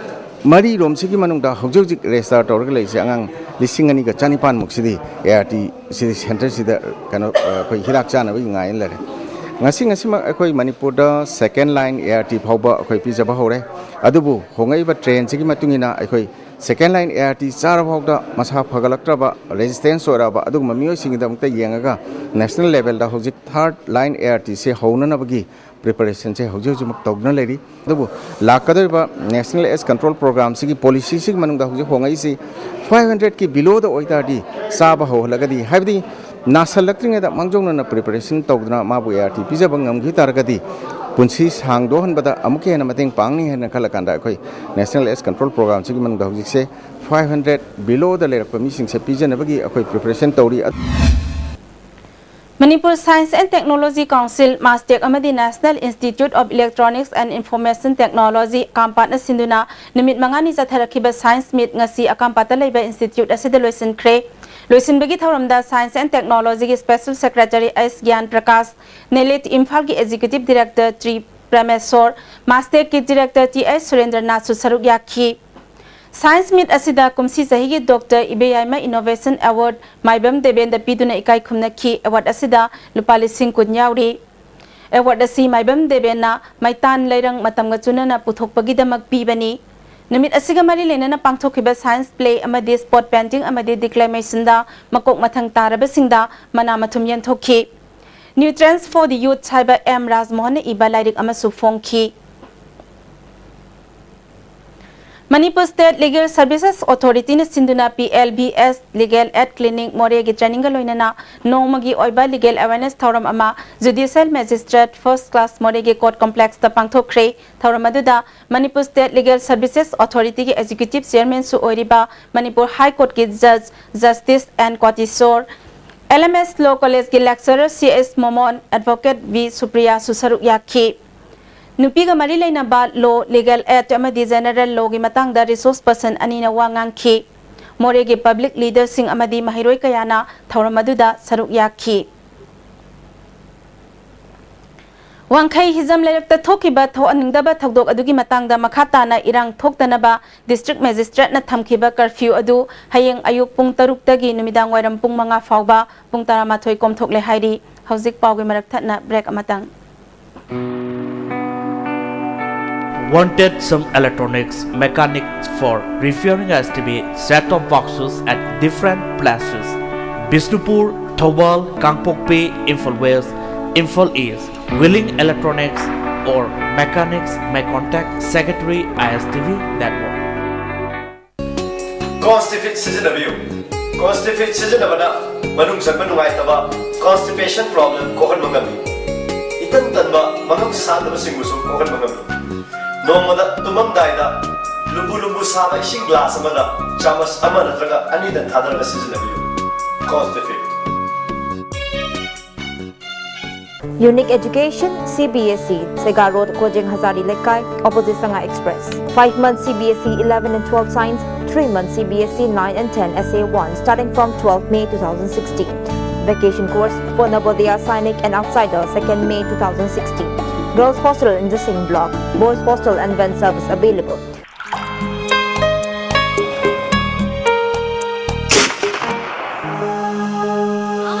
ꯃꯔꯤ ꯔꯣꯝꯁꯤꯒꯤ ꯃꯅꯨꯡꯗ ꯍꯧꯖꯤꯛ ꯍꯧꯖꯤꯛ register ꯇꯧꯔꯒ ꯂꯩꯔꯤꯁꯦ ꯑꯉꯥꯡ ꯂꯤꯁꯤꯡ ꯑꯅꯤꯒ ꯆꯅꯤꯄꯥꯟ ꯃꯨꯛꯁꯤꯗꯤ A R T CD centre ꯁꯤꯗ ꯀꯩꯅꯣ, ꯑ, ꯑꯩꯈꯣꯏ ꯍꯤꯗꯥꯛ ꯆꯥꯅꯕꯒꯤ ꯉꯥꯏꯅ ꯂꯩꯔꯦ꯫ ꯉꯁꯤ ꯉꯁꯤꯃꯛ ꯑꯩꯈꯣꯏ ꯃꯅꯤꯄꯨꯔꯗ second line A R T ꯐꯥꯎꯕ ꯑꯩꯈꯣꯏ ꯄꯤꯖꯕ ꯍꯧꯔꯦ꯫ ꯑꯗꯨꯕꯨ ꯍꯣꯡꯉꯛꯏꯕ trend ꯁꯤꯒꯤ ꯃꯇꯨꯡ ꯏꯟꯅ ꯑꯩꯈꯣꯏ second line A R T ꯆꯥꯔ ꯐꯥꯎꯗ ꯃꯁꯥ ꯐꯒꯠꯂꯛꯇ꯭ꯔꯕ, resistance ꯑꯣꯏꯔꯛꯑꯕ ꯑꯗꯨꯒꯨꯝꯕ ꯃꯤꯑꯣꯏꯁꯤꯡꯒꯤꯗꯃꯛꯇ ꯌꯦꯡꯉꯒ national level ꯗ ꯍꯧꯖꯤꯛ third line A R T say ꯍꯧꯅꯅꯕꯒꯤ preparation ꯁꯦ ꯍꯧꯖꯤꯛ ꯍꯧꯖꯤꯛꯃꯛ ꯇꯧꯗꯨꯅ ꯂꯩꯔꯤ꯫ ꯑꯗꯨꯕꯨ ꯂꯥꯛꯀꯗꯧꯔꯤꯕ National AIDS Control Program ꯁꯤꯒꯤ policy ꯁꯤꯒꯤ ꯃꯅꯨꯡꯗ ꯍꯧꯖꯤꯛ ꯍꯣꯡꯉꯛꯏꯁꯤ five hundred ꯀꯤ below ꯗ ꯑꯣꯏꯇꯥꯔꯗꯤ ꯆꯥꯕ ꯍꯧꯍꯜꯂꯒꯗꯤ, ꯍꯥꯏꯕꯗꯤ ꯅꯥꯁꯜꯂꯛꯇ꯭ꯔꯤꯉꯩꯗ ꯃꯥꯡꯖꯧꯅꯅ preparation ꯇꯧꯗꯨꯅ ꯃꯥꯕꯨ A R T ꯄꯤꯖꯕ ꯉꯝꯈꯤ ꯇꯥꯔꯒꯗꯤ ꯄꯨꯟꯁꯤ ꯁꯥꯡꯗꯣꯛꯍꯟꯕꯗ ꯑꯃꯨꯛꯀ ꯍꯦꯟꯅ ꯃꯇꯦꯡ ꯄꯥꯡꯅꯤ ꯍꯥꯏꯅ ꯈꯜꯂꯀꯥꯟꯗ ꯑꯩꯈꯣꯏ National AIDS Control Program ꯁꯤꯒꯤ ꯃꯅꯨꯡꯗ ꯍꯧꯖꯤꯛꯁꯦ five hundred below ꯗ ꯂꯩꯔꯛꯄ ꯃꯤꯁꯤꯡꯁꯦ ꯄꯤꯖꯅꯕꯒꯤ ꯑꯩꯈꯣꯏ preparation ꯇꯧꯔꯤ꯫ Manipur Science and Technology Council, MASTEC ꯑꯃꯗꯤ National Institute of Electronics and Information Technology, ꯑꯀꯥꯝꯄꯥꯠꯅ ꯁꯤꯟꯗꯨꯅ ꯅꯨꯃꯤꯠ ꯃꯉꯥꯅꯤ ꯆꯠꯊꯔꯛꯈꯤꯕ Science Meet ꯉꯁꯤ ꯑꯀꯥꯝꯄꯥꯠꯇ ꯂꯩꯕ institute ꯑꯁꯤꯗ ꯂꯣꯏꯁꯤꯟꯈ꯭ꯔꯦ꯫ ꯂꯣꯏꯁꯤꯟꯕꯒꯤ ꯊꯧꯔꯝꯗ Science and Technology ꯒꯤ Special Secretary S ꯒ꯭ꯌꯥꯟ ꯄ꯭ꯔꯀꯥꯁ, NELIT ꯏꯝꯐꯥꯜꯒꯤ Executive Director ꯇ꯭ꯔꯤ ꯄ꯭ꯔꯃꯦꯁꯣꯔ, MASTEC ꯀꯤ Director ꯇꯤ ꯑꯩꯆ ꯁꯨꯔꯦꯟꯗ꯭ꯔꯅꯥꯊꯁꯨ ꯁꯔꯨꯛ ꯌꯥꯈꯤ꯫ Science Meet ꯑꯁꯤꯗ ꯀꯨꯝꯁꯤ ꯆꯍꯤꯒꯤ Doctor ꯏꯕꯦꯌꯥꯏꯃ Innovation Award ꯃꯥꯏꯕꯝ ꯗꯦꯕꯦꯟꯗ ꯄꯤꯗꯨꯅ ꯏꯀꯥꯏ ꯈꯨꯝꯅꯈꯤ꯫ Award ꯑꯁꯤꯗ ꯂꯨꯄꯥ ꯂꯤꯁꯤꯡ ꯀꯨꯟ ꯌꯥꯎꯔꯤ꯫ ꯑꯦꯋꯥꯔꯗ ꯑꯁꯤ ꯃꯥꯏꯕꯝ ꯗꯦꯕꯦꯟꯅ ꯃꯩꯇꯥꯟ ꯂꯩꯔꯪ ꯃꯇꯝꯒ ꯆꯨꯅꯅ ꯄꯨꯊꯣꯛꯄꯒꯤꯗꯃꯛ ꯄꯤꯕꯅꯤ꯫ ꯅꯨꯃꯤꯠ ꯑꯁꯤꯒ ꯃꯔꯤ ꯂꯩꯅꯅ ꯄꯥꯡꯊꯣꯛꯈꯤꯕ science play ꯑꯃꯗꯤ spot painting ꯑꯃꯗꯤ declamationꯗ ꯃꯀꯣꯛ ꯃꯊꯪ ꯇꯥꯔꯕꯁꯤꯡꯗ ꯃꯅꯥ ꯃꯊꯨꯝ ꯌꯦꯟꯊꯣꯛꯈꯤ꯫ Nutrients for the Youth ꯍꯥꯏꯕ ꯑꯦꯝ ꯔꯥꯖꯃꯣꯍꯟꯅ ꯏꯕ ꯂꯥꯏꯔꯤꯛ ꯑꯃꯁꯨ ꯐꯣꯡꯈꯤ꯫ Manipur State Legal Services Authorityꯅ ꯁꯤꯟꯗꯨꯅ P L B S Legal Aid Clinic ꯃꯣꯔꯦꯒꯤ trainingꯒ ꯂꯣꯏꯅꯅ ꯅꯣꯡꯃꯒꯤ ꯑꯣꯏꯕ legal awareness ꯊꯧꯔꯝ ꯑꯃ Judicial Magistrate First Class ꯃꯣꯔꯦꯒꯤ Court Complexꯇ ꯄꯥꯡꯊꯣꯛꯈ꯭ꯔꯦ꯫ ꯊꯧꯔꯝ ꯑꯗꯨꯗ Manipur State Legal Services Authorityꯒꯤ Executive Chairmanꯁꯨ ꯑꯣꯏꯔꯤꯕ Manipur High Courtꯀꯤ Judge, Justice N Kotisor, L M S Law Collegeꯀꯤ lecturer C S ꯃꯣꯃꯣꯟ, advocate V ꯁꯨꯄ꯭ꯔꯤꯌꯥꯁꯨ ꯁꯔꯨꯛ ꯌꯥꯈꯤ꯫ ꯅꯨꯄꯤꯒ ꯃꯔꯤ ꯂꯩꯅꯕ law, legal aid ꯑꯃꯗꯤ general lawꯒꯤ ꯃꯇꯥꯡꯗ resource person ꯑꯅꯤꯅ ꯋꯥ ꯉꯥꯡꯈꯤ꯫ ꯃꯣꯔꯦꯒꯤ public leaderꯁꯤꯡ ꯑꯃꯗꯤ ꯃꯍꯩꯔꯣꯏ ꯀꯌꯥꯅ ꯊꯧꯔꯝ ꯑꯗꯨꯗ ꯁꯔꯨꯛ ꯌꯥꯈꯤ꯫ ꯋꯥꯡꯈꯩ ꯍꯤꯖꯝ ꯂꯩꯔꯛꯇ ꯊꯣꯛꯈꯤꯕ ꯊꯣꯛꯍꯟꯅꯤꯡꯗꯕ ꯊꯧꯗꯣꯛ ꯑꯗꯨꯒꯤ ꯃꯇꯥꯡꯗ ꯃꯈꯥ ꯇꯥꯅ ꯏꯔꯥꯡ ꯊꯣꯛꯇꯅꯕ district magistrateꯅ ꯊꯝꯈꯤꯕ curfew ꯑꯗꯨ ꯍꯌꯦꯡ ꯑꯌꯨꯛ ꯄꯨꯡ ꯇꯔꯨꯛꯇꯒꯤ ꯅꯨꯃꯤꯗꯥꯡ ꯋꯥꯏꯔꯝ ꯄꯨꯡ ꯃꯉꯥ ꯐꯥꯎꯕ ꯄꯨꯡ ꯇꯔꯥꯃꯥꯊꯣꯏ ꯀꯣꯝꯊꯣꯛꯂꯦ ꯍꯥꯏꯔꯤ꯫ ꯍꯧꯖꯤꯛ ꯄꯥꯎꯒꯤ ꯃꯔꯛ ꯊꯠꯅ break ꯑꯃꯇꯪ꯫ Wanted some electronics mechanics for repairing S T V set-top boxes at different places: Bishnupur, Thoubal, Kangpokpi, Imphal West, Imphal East. Willing electronics or mechanics may contact Secretary I S T V Network. Constipate ꯁꯤꯖꯤꯟꯅꯕꯤꯌꯨ꯫ Constipate ꯁꯤꯖꯤꯟꯅꯕꯅ ꯃꯅꯨꯡ ꯆꯪꯕ ꯅꯨꯡꯉꯥꯏꯇꯕ, constipation problem ꯀꯣꯛꯍꯟꯕ ꯉꯝꯃꯤ꯫ ꯏꯇꯟ ꯇꯟꯕ, ꯃꯉꯝ ꯁꯥꯟꯗꯕꯁꯤꯡꯕꯨꯁꯨ ꯀꯣꯛꯍꯟꯕ ꯉꯝꯃꯤ꯫ ꯅꯣꯡꯃꯗ ꯇꯨꯝꯃꯝꯗꯥꯏꯗ ꯂꯨꯝꯕꯨ ꯂꯨꯝꯕꯨ ꯁꯥꯕ ꯏꯁꯤꯡ glass ꯑꯃꯗ ꯆꯥꯃꯁ ꯑꯃ ꯅꯠꯇ꯭ꯔꯒ ꯑꯅꯤꯗꯪ ꯊꯥꯗꯔꯒ ꯁꯤꯖꯤꯟꯅꯕꯤꯌꯨ꯫ Constipate. Unique Education, C B S E, Sega Road, Kojeng Hazari Lekai, opposite Sanga Express. Five months C B S E eleven and twelve Science, three months C B S E nine and ten S A one, starting from twelfth May two thousand sixteen. Vacation course for Navodaya Sainik and Outsider, second May two thousand sixteen. Girls hostel in the same block, boys hostel and van service available.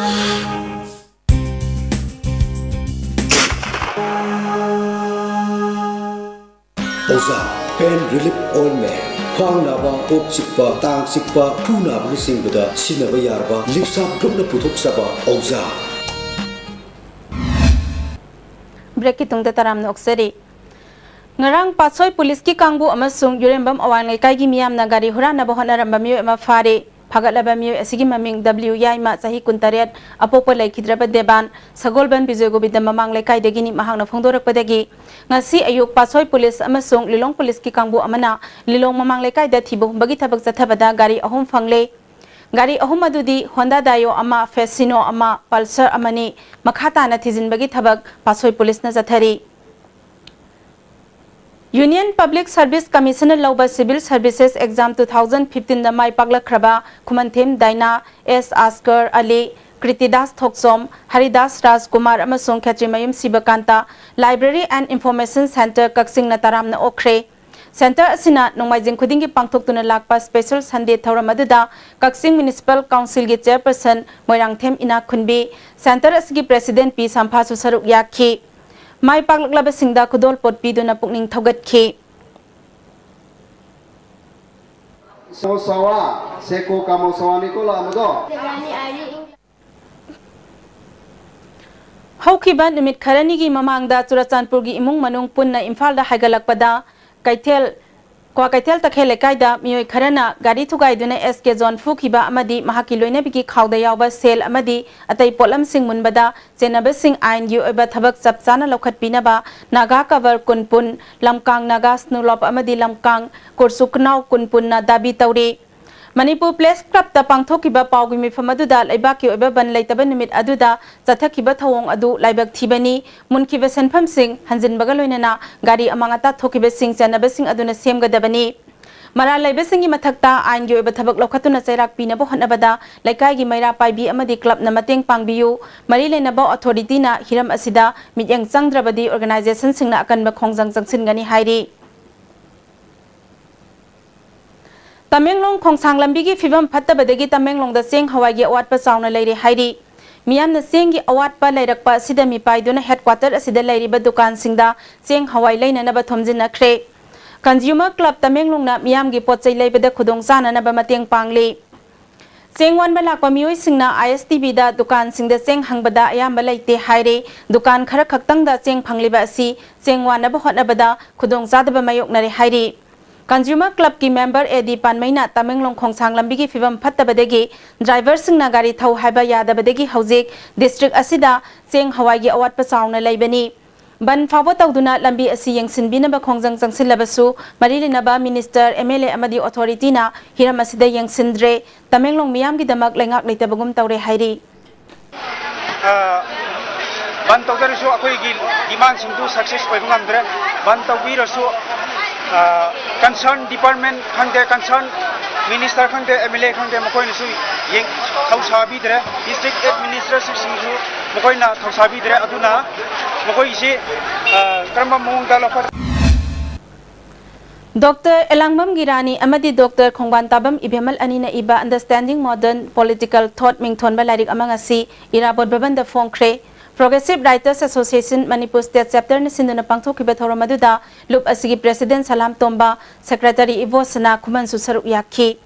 ꯑꯣꯖꯥ, pain relief ointment, ꯈ꯭ꯋꯥꯡ ꯅꯥꯕ, ꯀꯣꯛ ꯆꯤꯛꯄ, ꯇꯥꯡ ꯆꯤꯛꯄ, ꯈꯨ ꯅꯥꯕꯅꯆꯤꯡꯕꯗ ꯁꯤꯖꯤꯟꯅꯕ ꯌꯥꯔꯕ ꯂꯤꯞꯁꯥꯞ ꯒ꯭ꯔꯨꯞꯅ ꯄꯨꯊꯣꯛꯆꯕ ꯑꯣꯖꯥ꯫ ꯕ꯭ꯔꯦꯛꯀꯤ ꯇꯨꯡꯗ ꯇꯔꯥꯝꯅ ꯑꯣꯛꯆꯔꯤ꯫ ꯉꯔꯥꯡ ꯄꯥꯠꯁꯣꯏ ꯄꯨꯂꯤꯁꯀꯤ ꯀꯥꯡꯕꯨ ꯑꯃꯁꯨꯡ ꯌꯨꯔꯦꯝꯕꯝ ꯑꯋꯥꯡ ꯂꯩꯀꯥꯏꯒꯤ ꯃꯤꯌꯥꯝꯅ ꯒꯥꯔꯤ ꯍꯨꯔꯥꯟꯅꯕ ꯍꯣꯠꯅꯔꯝꯕ ꯃꯤꯑꯣꯏ ꯑꯃ ꯐꯥꯔꯦ꯫ ꯐꯥꯒꯠꯂꯕ ꯃꯤꯑꯣꯏ ꯑꯁꯤꯒꯤ ꯃꯃꯤꯡ ꯗꯕ꯭ꯂꯤꯎ ꯌꯥꯏꯃ, ꯆꯍꯤ ꯀꯨꯟꯇꯔꯦꯠ, ꯑꯄꯣꯛꯄ ꯂꯩꯈꯤꯗ꯭ꯔꯕ ꯗꯦꯕꯥꯟ, ꯁꯒꯣꯜꯕꯟ ꯕꯤꯖꯣꯏ ꯒꯣꯕꯤꯟꯗ ꯃꯃꯥꯡ ꯂꯩꯀꯥꯏꯗꯒꯤꯅꯤ꯫ ꯃꯍꯥꯛꯅ ꯐꯣꯡꯗꯣꯔꯛꯄꯗꯒꯤ ꯉꯁꯤ ꯑꯌꯨꯛ ꯄꯥꯠꯁꯣꯏ ꯄꯨꯂꯤꯁ ꯑꯃꯁꯨꯡ ꯂꯤꯂꯣꯡ ꯄꯨꯂꯤꯁꯀꯤ ꯀꯥꯡꯕꯨ ꯑꯃꯅ ꯂꯤꯂꯣꯡ ꯃꯃꯥꯡ ꯂꯩꯀꯥꯏꯗ ꯊꯤꯕ ꯍꯨꯝꯕꯒꯤ ꯊꯕꯛ ꯆꯠꯊꯕꯗ ꯒꯥꯔꯤ ꯑꯍꯨꯝ ꯐꯪꯂꯦ꯫ ꯒꯥꯔꯤ ꯑꯍꯨꯝ ꯑꯗꯨꯗꯤ Honda Dio ꯑꯃ, Facino ꯑꯃ, Pulsar ꯑꯃꯅꯤ꯫ ꯃꯈꯥ ꯇꯥꯅ ꯊꯤꯖꯤꯟꯕꯒꯤ ꯊꯕꯛ ꯄꯥꯠꯁꯣꯏ ꯄꯨꯂꯤꯁꯅ ꯆꯠꯊꯔꯤ꯫ Union Public Service Commission ꯂꯧꯕ Civil Services Exam two thousand fifteen ꯗ ꯃꯥꯏ ꯄꯥꯛꯂꯛꯈ꯭ꯔꯕ ꯈꯨꯃꯟꯊꯦꯝ ꯗꯥꯏꯅꯥ, ꯑꯦꯁ ꯑꯁꯀꯔ ꯑꯂꯤ, ꯀ꯭ꯔꯤꯇꯤꯗꯥꯁ ꯊꯣꯛꯆꯣꯝ, ꯍꯔꯤꯗꯥꯁ ꯔꯥꯖꯀꯨꯃꯥꯔ ꯑꯃꯁꯨꯡ ꯈꯦꯇ꯭ꯔꯤꯃꯌꯨꯝ ꯁꯤꯕꯀꯥꯟꯇ Library and Information Centre ꯀꯛꯆꯤꯡꯅ ꯇꯔꯥꯝꯅ ꯑꯣꯛꯈ꯭ꯔꯦ꯫ Centre ꯑꯁꯤꯅ ꯅꯣꯡꯃꯥꯏꯖꯤꯡ ꯈꯨꯗꯤꯡꯒꯤ ꯄꯥꯡꯊꯣꯛꯇꯨꯅ ꯂꯥꯛꯄ special Sunday ꯊꯧꯔꯝ ꯑꯗꯨꯗ ꯀꯛꯆꯤꯡ Municipal Council ꯒꯤ Chairperson ꯃꯣꯏꯔꯥꯡꯊꯦꯝ ꯏꯅꯥꯛꯈꯨꯟꯕꯤ, Centre ꯑꯁꯤꯒꯤ President ꯄꯤ ꯁꯝꯐꯥꯁꯨ ꯁꯔꯨꯛ ꯌꯥꯈꯤ꯫ ꯃꯥꯏ ꯄꯥꯛꯂꯛꯂꯕꯁꯤꯡꯗ ꯈꯨꯗꯣꯜꯄꯣꯠ ꯄꯤꯗꯨꯅ ꯄꯨꯛꯅꯤꯡ ꯊꯧꯒꯠꯈꯤ꯫ Kamosawa, Seko Kamosawa ni ko la mo do. ꯍꯧꯈꯤꯕ ꯅꯨꯃꯤꯠ ꯈꯔꯅꯤꯒꯤ ꯃꯃꯥꯡꯗ ꯆꯨꯔꯆꯥꯟꯄꯨꯔꯒꯤ ꯏꯃꯨꯡ ꯃꯅꯨꯡ ꯄꯨꯟꯅ ꯏꯝꯐꯥꯜꯗ ꯍꯥꯏꯒꯠꯂꯛꯄꯗ ꯀꯩꯊꯦꯜ, ꯀ꯭ꯋꯥꯀꯩꯊꯦꯜ ꯇꯈꯦꯜ ꯂꯩꯀꯥꯏꯗ ꯃꯤꯑꯣꯏ ꯈꯔꯅ ꯒꯥꯔꯤ ꯊꯨꯒꯥꯏꯗꯨꯅ ꯑꯦꯁ ꯀꯦ ꯖꯣꯟ ꯐꯨꯈꯤꯕ ꯑꯃꯗꯤ ꯃꯍꯥꯛꯀꯤ ꯂꯣꯏꯅꯕꯤꯒꯤ ꯈꯥꯎꯗ ꯌꯥꯎꯕ ꯁꯦꯜ ꯑꯃꯗꯤ ꯑꯇꯩ ꯄꯣꯠꯂꯝꯁꯤꯡ ꯃꯨꯟꯕꯗ ꯆꯦꯟꯅꯕꯁꯤꯡ ꯑꯥꯏꯟꯒꯤ ꯑꯣꯏꯕ ꯊꯕꯛ ꯆꯞ ꯆꯥꯅ ꯂꯧꯈꯠꯄꯤꯅꯕ ꯅꯥꯒꯥ ꯀꯚꯔ ꯀꯨꯟ ꯄꯨꯟ, ꯂꯝꯀꯥꯡ ꯅꯥꯒꯥ ꯁ꯭ꯅꯨꯂꯣꯞ ꯑꯃꯗꯤ ꯂꯝꯀꯥꯡ ꯀꯨꯔꯁꯨ ꯈꯨꯅꯥꯎ ꯀꯨꯟ ꯄꯨꯟꯅ ꯗꯥꯕꯤ ꯇꯧꯔꯤ꯫ ꯃꯅꯤꯄꯨꯔ ꯄ꯭ꯔꯦꯁ ꯀ꯭ꯂꯕꯇ ꯄꯥꯡꯊꯣꯛꯈꯤꯕ ꯄꯥꯎꯒꯤ ꯃꯤꯐꯝ ꯑꯗꯨꯗ ꯂꯩꯕꯥꯛꯀꯤ ꯑꯣꯏꯕ ꯕꯟ ꯂꯩꯇꯕ ꯅꯨꯃꯤꯠ ꯑꯗꯨꯗ ꯆꯠꯊꯈꯤꯕ ꯊꯧꯑꯣꯡ ꯑꯗꯨ ꯂꯥꯏꯕꯛ ꯊꯤꯕꯅꯤ, ꯃꯨꯟꯈꯤꯕ ꯁꯦꯟꯐꯝꯁꯤꯡ ꯍꯟꯖꯤꯟꯕꯒ ꯂꯣꯏꯅꯅ ꯒꯥꯔꯤ ꯑꯃꯥꯡ ꯑꯇꯥ ꯊꯣꯛꯈꯤꯕꯁꯤꯡ ꯆꯦꯟꯅꯕꯁꯤꯡ ꯑꯗꯨꯅ ꯁꯦꯝꯒꯗꯕꯅꯤ꯫ ꯃꯔꯥꯜ ꯂꯩꯕꯁꯤꯡꯒꯤ ꯃꯊꯛꯇ ꯑꯥꯏꯟꯒꯤ ꯑꯣꯏꯕ ꯊꯕꯛ ꯂꯧꯈꯠꯇꯨꯅ ꯆꯩꯔꯥꯛ ꯄꯤꯅꯕ ꯍꯣꯠꯅꯕꯗ ꯂꯩꯀꯥꯏꯒꯤ ꯃꯩꯔꯥ ꯄꯥꯏꯕꯤ ꯑꯃꯗꯤ ꯀ꯭ꯂꯕꯅ ꯃꯇꯦꯡ ꯄꯥꯡꯕꯤꯌꯨ꯫ ꯃꯔꯤ ꯂꯩꯅꯕ ꯑꯣꯊꯣꯔꯤꯇꯤꯅ ꯍꯤꯔꯝ ꯑꯁꯤꯗ ꯃꯤꯠꯌꯦꯡ ꯆꯪꯗ꯭ꯔꯕꯗꯤ ꯑꯣꯔꯒꯅꯥꯏꯖꯦꯁꯟꯁꯤꯡꯅ ꯑꯀꯟꯕ ꯈꯣꯡꯖꯪ ꯆꯪꯁꯤꯟꯒꯅꯤ ꯍꯥꯏꯔꯤ꯫ ꯇꯃꯦꯡꯂꯣꯡ ꯈꯣꯡꯁꯥꯡ ꯂꯝꯕꯤꯒꯤ ꯐꯤꯕꯝ ꯐꯠꯇꯕꯗꯒꯤ ꯇꯃꯦꯡꯂꯣꯡꯗ ꯆꯦꯡ ꯍꯋꯥꯏꯒꯤ ꯑꯋꯥꯠꯄ ꯆꯥꯎꯅ ꯂꯩꯔꯦ ꯍꯥꯏꯔꯤ꯫ ꯃꯤꯌꯥꯝꯅ ꯆꯦꯡꯒꯤ ꯑꯋꯥꯠꯄ ꯂꯩꯔꯛꯄ ꯑꯁꯤꯗ ꯃꯤꯄꯥꯏꯗꯨꯅ headquarter ꯑꯁꯤꯗ ꯂꯩꯔꯤꯕ ꯗꯨꯀꯥꯟꯁꯤꯡꯗ ꯆꯦꯡ ꯍꯋꯥꯏ ꯂꯩꯅꯅꯕ ꯊꯣꯝꯖꯤꯟꯅꯈ꯭ꯔꯦ꯫ Consumer Club ꯇꯃꯦꯡꯂꯣꯡꯅ ꯃꯤꯌꯥꯝꯒꯤ ꯄꯣꯠ ꯆꯩ ꯂꯩꯕꯗ ꯈꯨꯗꯣꯡ ꯆꯥꯅꯅꯕ ꯃꯇꯦꯡ ꯄꯥꯡꯂꯤ꯫ ꯆꯦꯡ ꯋꯥꯟꯕ ꯂꯥꯛꯄ ꯃꯤꯑꯣꯏꯁꯤꯡꯅ ISTBꯗ ꯗꯨꯀꯥꯟꯁꯤꯡꯗ ꯆꯦꯡ ꯍꯪꯕꯗ ꯑꯌꯥꯝꯕ ꯂꯩꯇꯦ ꯍꯥꯏꯔꯦ꯫ ꯗꯨꯀꯥꯟ ꯈꯔ ꯈꯛꯇꯪꯗ ꯆꯦꯡ ꯐꯪꯂꯤꯕ ꯑꯁꯤ ꯆꯦꯡ ꯋꯥꯟꯅꯕ ꯍꯣꯠꯅꯕꯗ ꯈꯨꯗꯣꯡꯆꯥꯗꯕ ꯃꯥꯌꯣꯛꯅꯔꯦ ꯍꯥꯏꯔꯤ꯫ Consumer Clubꯀꯤ member A D ꯄꯥꯟꯃꯩꯅ Tamenglong ꯈꯣꯡꯁꯥꯡ ꯂꯝꯕꯤꯒꯤ ꯐꯤꯕꯝ ꯐꯠꯇꯕꯗꯒꯤ driverꯁꯤꯡꯅ ꯒꯥꯔꯤ ꯊꯧ ꯍꯥꯏꯕ ꯌꯥꯗꯕꯗꯒꯤ ꯍꯧꯖꯤꯛ district ꯑꯁꯤꯗ ꯆꯦꯡ ꯍꯋꯥꯏꯒꯤ ꯑꯋꯥꯠꯄ ꯆꯥꯎꯅ ꯂꯩꯕꯅꯤ꯫ ꯕꯟ ꯐꯥꯎꯕ ꯇꯧꯗꯨꯅ ꯂꯝꯕꯤ ꯑꯁꯤ ꯌꯦꯡꯁꯤꯟꯕꯤꯅꯕ ꯈꯣꯡꯖꯪ ꯆꯪꯁꯤꯜꯂꯕꯁꯨ ꯃꯔꯤ ꯂꯩꯅꯕ minister, MLA ꯑꯃꯗꯤ authorityꯅ ꯍꯤꯔꯝ ꯑꯁꯤꯗ ꯌꯦꯡꯁꯤꯟꯗ꯭ꯔꯦ꯫ ꯇꯃꯦꯡꯂꯣꯡ ꯃꯤꯌꯥꯝꯒꯤꯗꯃꯛ ꯂꯩꯉꯥꯛ ꯂꯩꯇꯕꯒꯨꯝ ꯇꯧꯔꯦ ꯍꯥꯏꯔꯤ꯫ ꯑ, ꯕꯟ ꯇꯧꯖꯔꯁꯨ ꯑꯩꯈꯣꯏꯒꯤ demandꯁꯤꯡꯗꯨ success ꯑꯣꯏꯕ ꯉꯝꯗ꯭ꯔꯦ꯫ ꯕꯟ ꯇꯧꯕꯤꯔꯁꯨ, ꯑ, concern department ꯈꯪꯗꯦ, concern minister ꯈꯪꯗꯦ, MLA ꯈꯪꯗꯦ, ꯃꯈꯣꯏꯅꯁꯨ ꯌꯦꯡ-, ꯊꯧꯁꯥꯕꯤꯗ꯭ꯔꯦ꯫ District administrationꯁꯤꯡꯁꯨ ꯃꯈꯣꯏꯅ ꯊꯧꯁꯥꯕꯤꯗ꯭ꯔꯦ꯫ ꯑꯗꯨꯅ ꯃꯈꯣꯏꯒꯤꯁꯤ, ꯑ, ꯀꯔꯝꯕ ꯃꯑꯣꯡꯗ ꯂꯧꯈꯠ- Doctor ꯑꯦꯂꯥꯡꯕꯝ ꯒꯤꯔꯥꯅꯤ ꯑꯃꯗꯤ Doctor ꯈꯣꯡꯕꯥꯟ ꯇꯥꯕꯝ ꯏꯕꯦꯝꯃꯜ ꯑꯅꯤꯅ ꯏꯕ Understanding Modern Political Thought ꯃꯤꯡꯊꯣꯟꯕ ꯂꯥꯏꯔꯤꯛ ꯑꯃ ꯉꯁꯤ ꯏꯔꯥꯕꯣꯠ ꯚꯕꯟꯗ ꯐꯣꯡꯈ꯭ꯔꯦ꯫ Progressive Writers Association Manipur State Chapterꯅ ꯁꯤꯟꯗꯨꯅ ꯄꯥꯡꯊꯣꯛꯈꯤꯕ ꯊꯧꯔꯝ ꯑꯗꯨꯗ ꯂꯨꯞ ꯑꯁꯤꯒꯤ President ꯁꯂꯥꯝ ꯇꯣꯝꯕ, Secretary ꯏꯕꯣꯁꯅꯥ ꯈꯨꯃꯟꯁꯨ ꯁꯔꯨꯛ ꯌꯥꯈꯤ꯫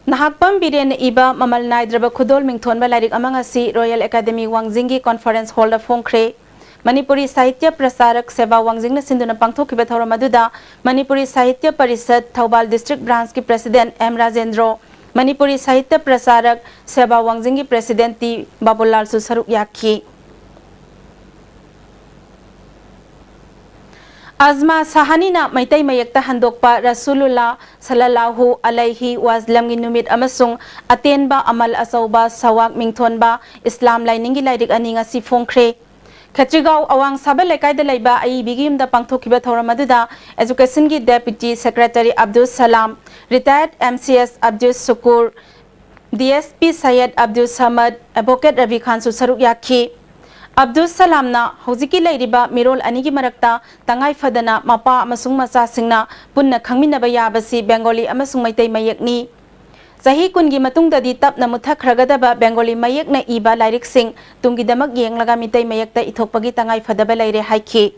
ꯅꯍꯥꯛꯄꯝ ꯕꯤꯔꯦꯟꯅ ꯏꯕ ꯃꯃꯜ ꯅꯥꯏꯗ꯭ꯔꯕ ꯈꯨꯗꯣꯜ ꯃꯤꯡꯊꯣꯟꯕ ꯂꯥꯏꯔꯤꯛ ꯑꯃ ꯉꯁꯤ Royal Academy ꯋꯥꯡꯖꯤꯡꯒꯤ conference hallꯗ ꯐꯣꯡꯈ꯭ꯔꯦ꯫ Manipuri Sahitya Pracharak ꯁꯦꯕꯥ ꯋꯥꯡꯖꯤꯡꯅ ꯁꯤꯟꯗꯨꯅ ꯄꯥꯡꯊꯣꯛꯈꯤꯕ ꯊꯧꯔꯝ ꯑꯗꯨꯗ ꯃꯅꯤꯄꯨꯔꯤ ꯁꯥꯍꯤꯇ꯭ꯌ ꯄꯔꯤꯁꯠ ꯊꯧꯕꯥꯜ district branchꯀꯤ President ꯑꯦꯝ ꯔꯥꯖꯦꯟꯗ꯭ꯔꯣ, ꯃꯅꯤꯄꯨꯔꯤ ꯁꯥꯍꯤꯇ꯭ꯌ ꯄ꯭ꯔꯆꯥꯔꯛ ꯁꯦꯕꯥ ꯋꯥꯡꯖꯤꯡꯒꯤ President ꯇꯤ ꯕꯥꯕꯨꯂꯥꯜꯁꯨ ꯁꯔꯨꯛ ꯌꯥꯈꯤ꯫ ꯑꯖꯃꯥ ꯁꯍꯥꯅꯤꯅ ꯃꯩꯇꯩ ꯃꯌꯦꯛꯇ ꯍꯟꯗꯣꯛꯄ ꯔꯁꯨꯂꯨꯜꯂꯥ ꯁꯂꯂꯥꯍꯨ ꯑꯂꯩꯍꯤ ꯋꯥꯁꯂꯝꯒꯤ ꯅꯨꯃꯤꯠ ꯑꯃꯁꯨꯡ ꯑꯇꯦꯟꯕ ꯑꯃꯜ ꯑꯆꯧꯕ ꯁꯋꯥꯛ ꯃꯤꯡꯊꯣꯟꯕ ꯏꯁꯂꯥꯝ ꯂꯥꯏꯅꯤꯡꯒꯤ ꯂꯥꯏꯔꯤꯛ ꯑꯅꯤ ꯉꯁꯤ ꯐꯣꯡꯈ꯭ꯔꯦ꯫ ꯈꯦꯇ꯭ꯔꯤꯒꯥꯎ ꯑꯋꯥꯡ ꯁꯥꯕ ꯂꯩꯀꯥꯏꯗ ꯂꯩꯕ ꯑꯏꯕꯤꯒꯤ ꯌꯨꯝꯗ ꯄꯥꯡꯊꯣꯛꯈꯤꯕ ꯊꯧꯔꯝ ꯑꯗꯨꯗ Educationꯒꯤ Deputy Secretary ꯑꯕꯗꯨꯜ ꯁꯂꯥꯝ, Retired MCS Abdul ꯁꯨꯀꯨꯔ, DSP ꯁꯩꯌꯗ Abdul ꯁꯃꯗ, Advocate Ravi ꯈꯥꯟꯁꯨ ꯁꯔꯨꯛ ꯌꯥꯈꯤ꯫ ꯑꯕꯗꯨꯜ ꯁꯂꯥꯝꯅ ꯍꯧꯖꯤꯛꯀꯤ ꯂꯩꯔꯤꯕ ꯃꯤꯔꯣꯜ ꯑꯅꯤꯒꯤ ꯃꯔꯛꯇ ꯇꯉꯥꯏ ꯐꯗꯅ ꯃꯄꯥ ꯑꯃꯁꯨꯡ ꯃꯆꯥꯁꯤꯡꯅ ꯄꯨꯟꯅ ꯈꯪꯃꯤꯟꯅꯕ ꯌꯥꯕꯁꯤ ꯕꯦꯡꯒꯣꯂꯤ ꯑꯃꯁꯨꯡ ꯃꯩꯇꯩ ꯃꯌꯦꯛꯅꯤ꯫ ꯆꯍꯤ ꯀꯨꯟꯒꯤ ꯃꯇꯨꯡꯗꯗꯤ ꯇꯞꯅ ꯃꯨꯠꯊꯈ꯭ꯔꯒꯗꯕ ꯕꯦꯡꯒꯣꯂꯤ ꯃꯌꯦꯛꯅ ꯏꯕ ꯂꯥꯏꯔꯤꯛꯁꯤꯡ ꯇꯨꯡꯒꯤꯗꯃꯛ ꯌꯦꯡꯂꯒ ꯃꯤꯇꯩ ꯃꯌꯦꯛꯇ ꯏꯊꯣꯛꯄꯒꯤ ꯇꯉꯥꯏ ꯐꯗꯕ ꯂꯩꯔꯦ ꯍꯥꯏꯈꯤ꯫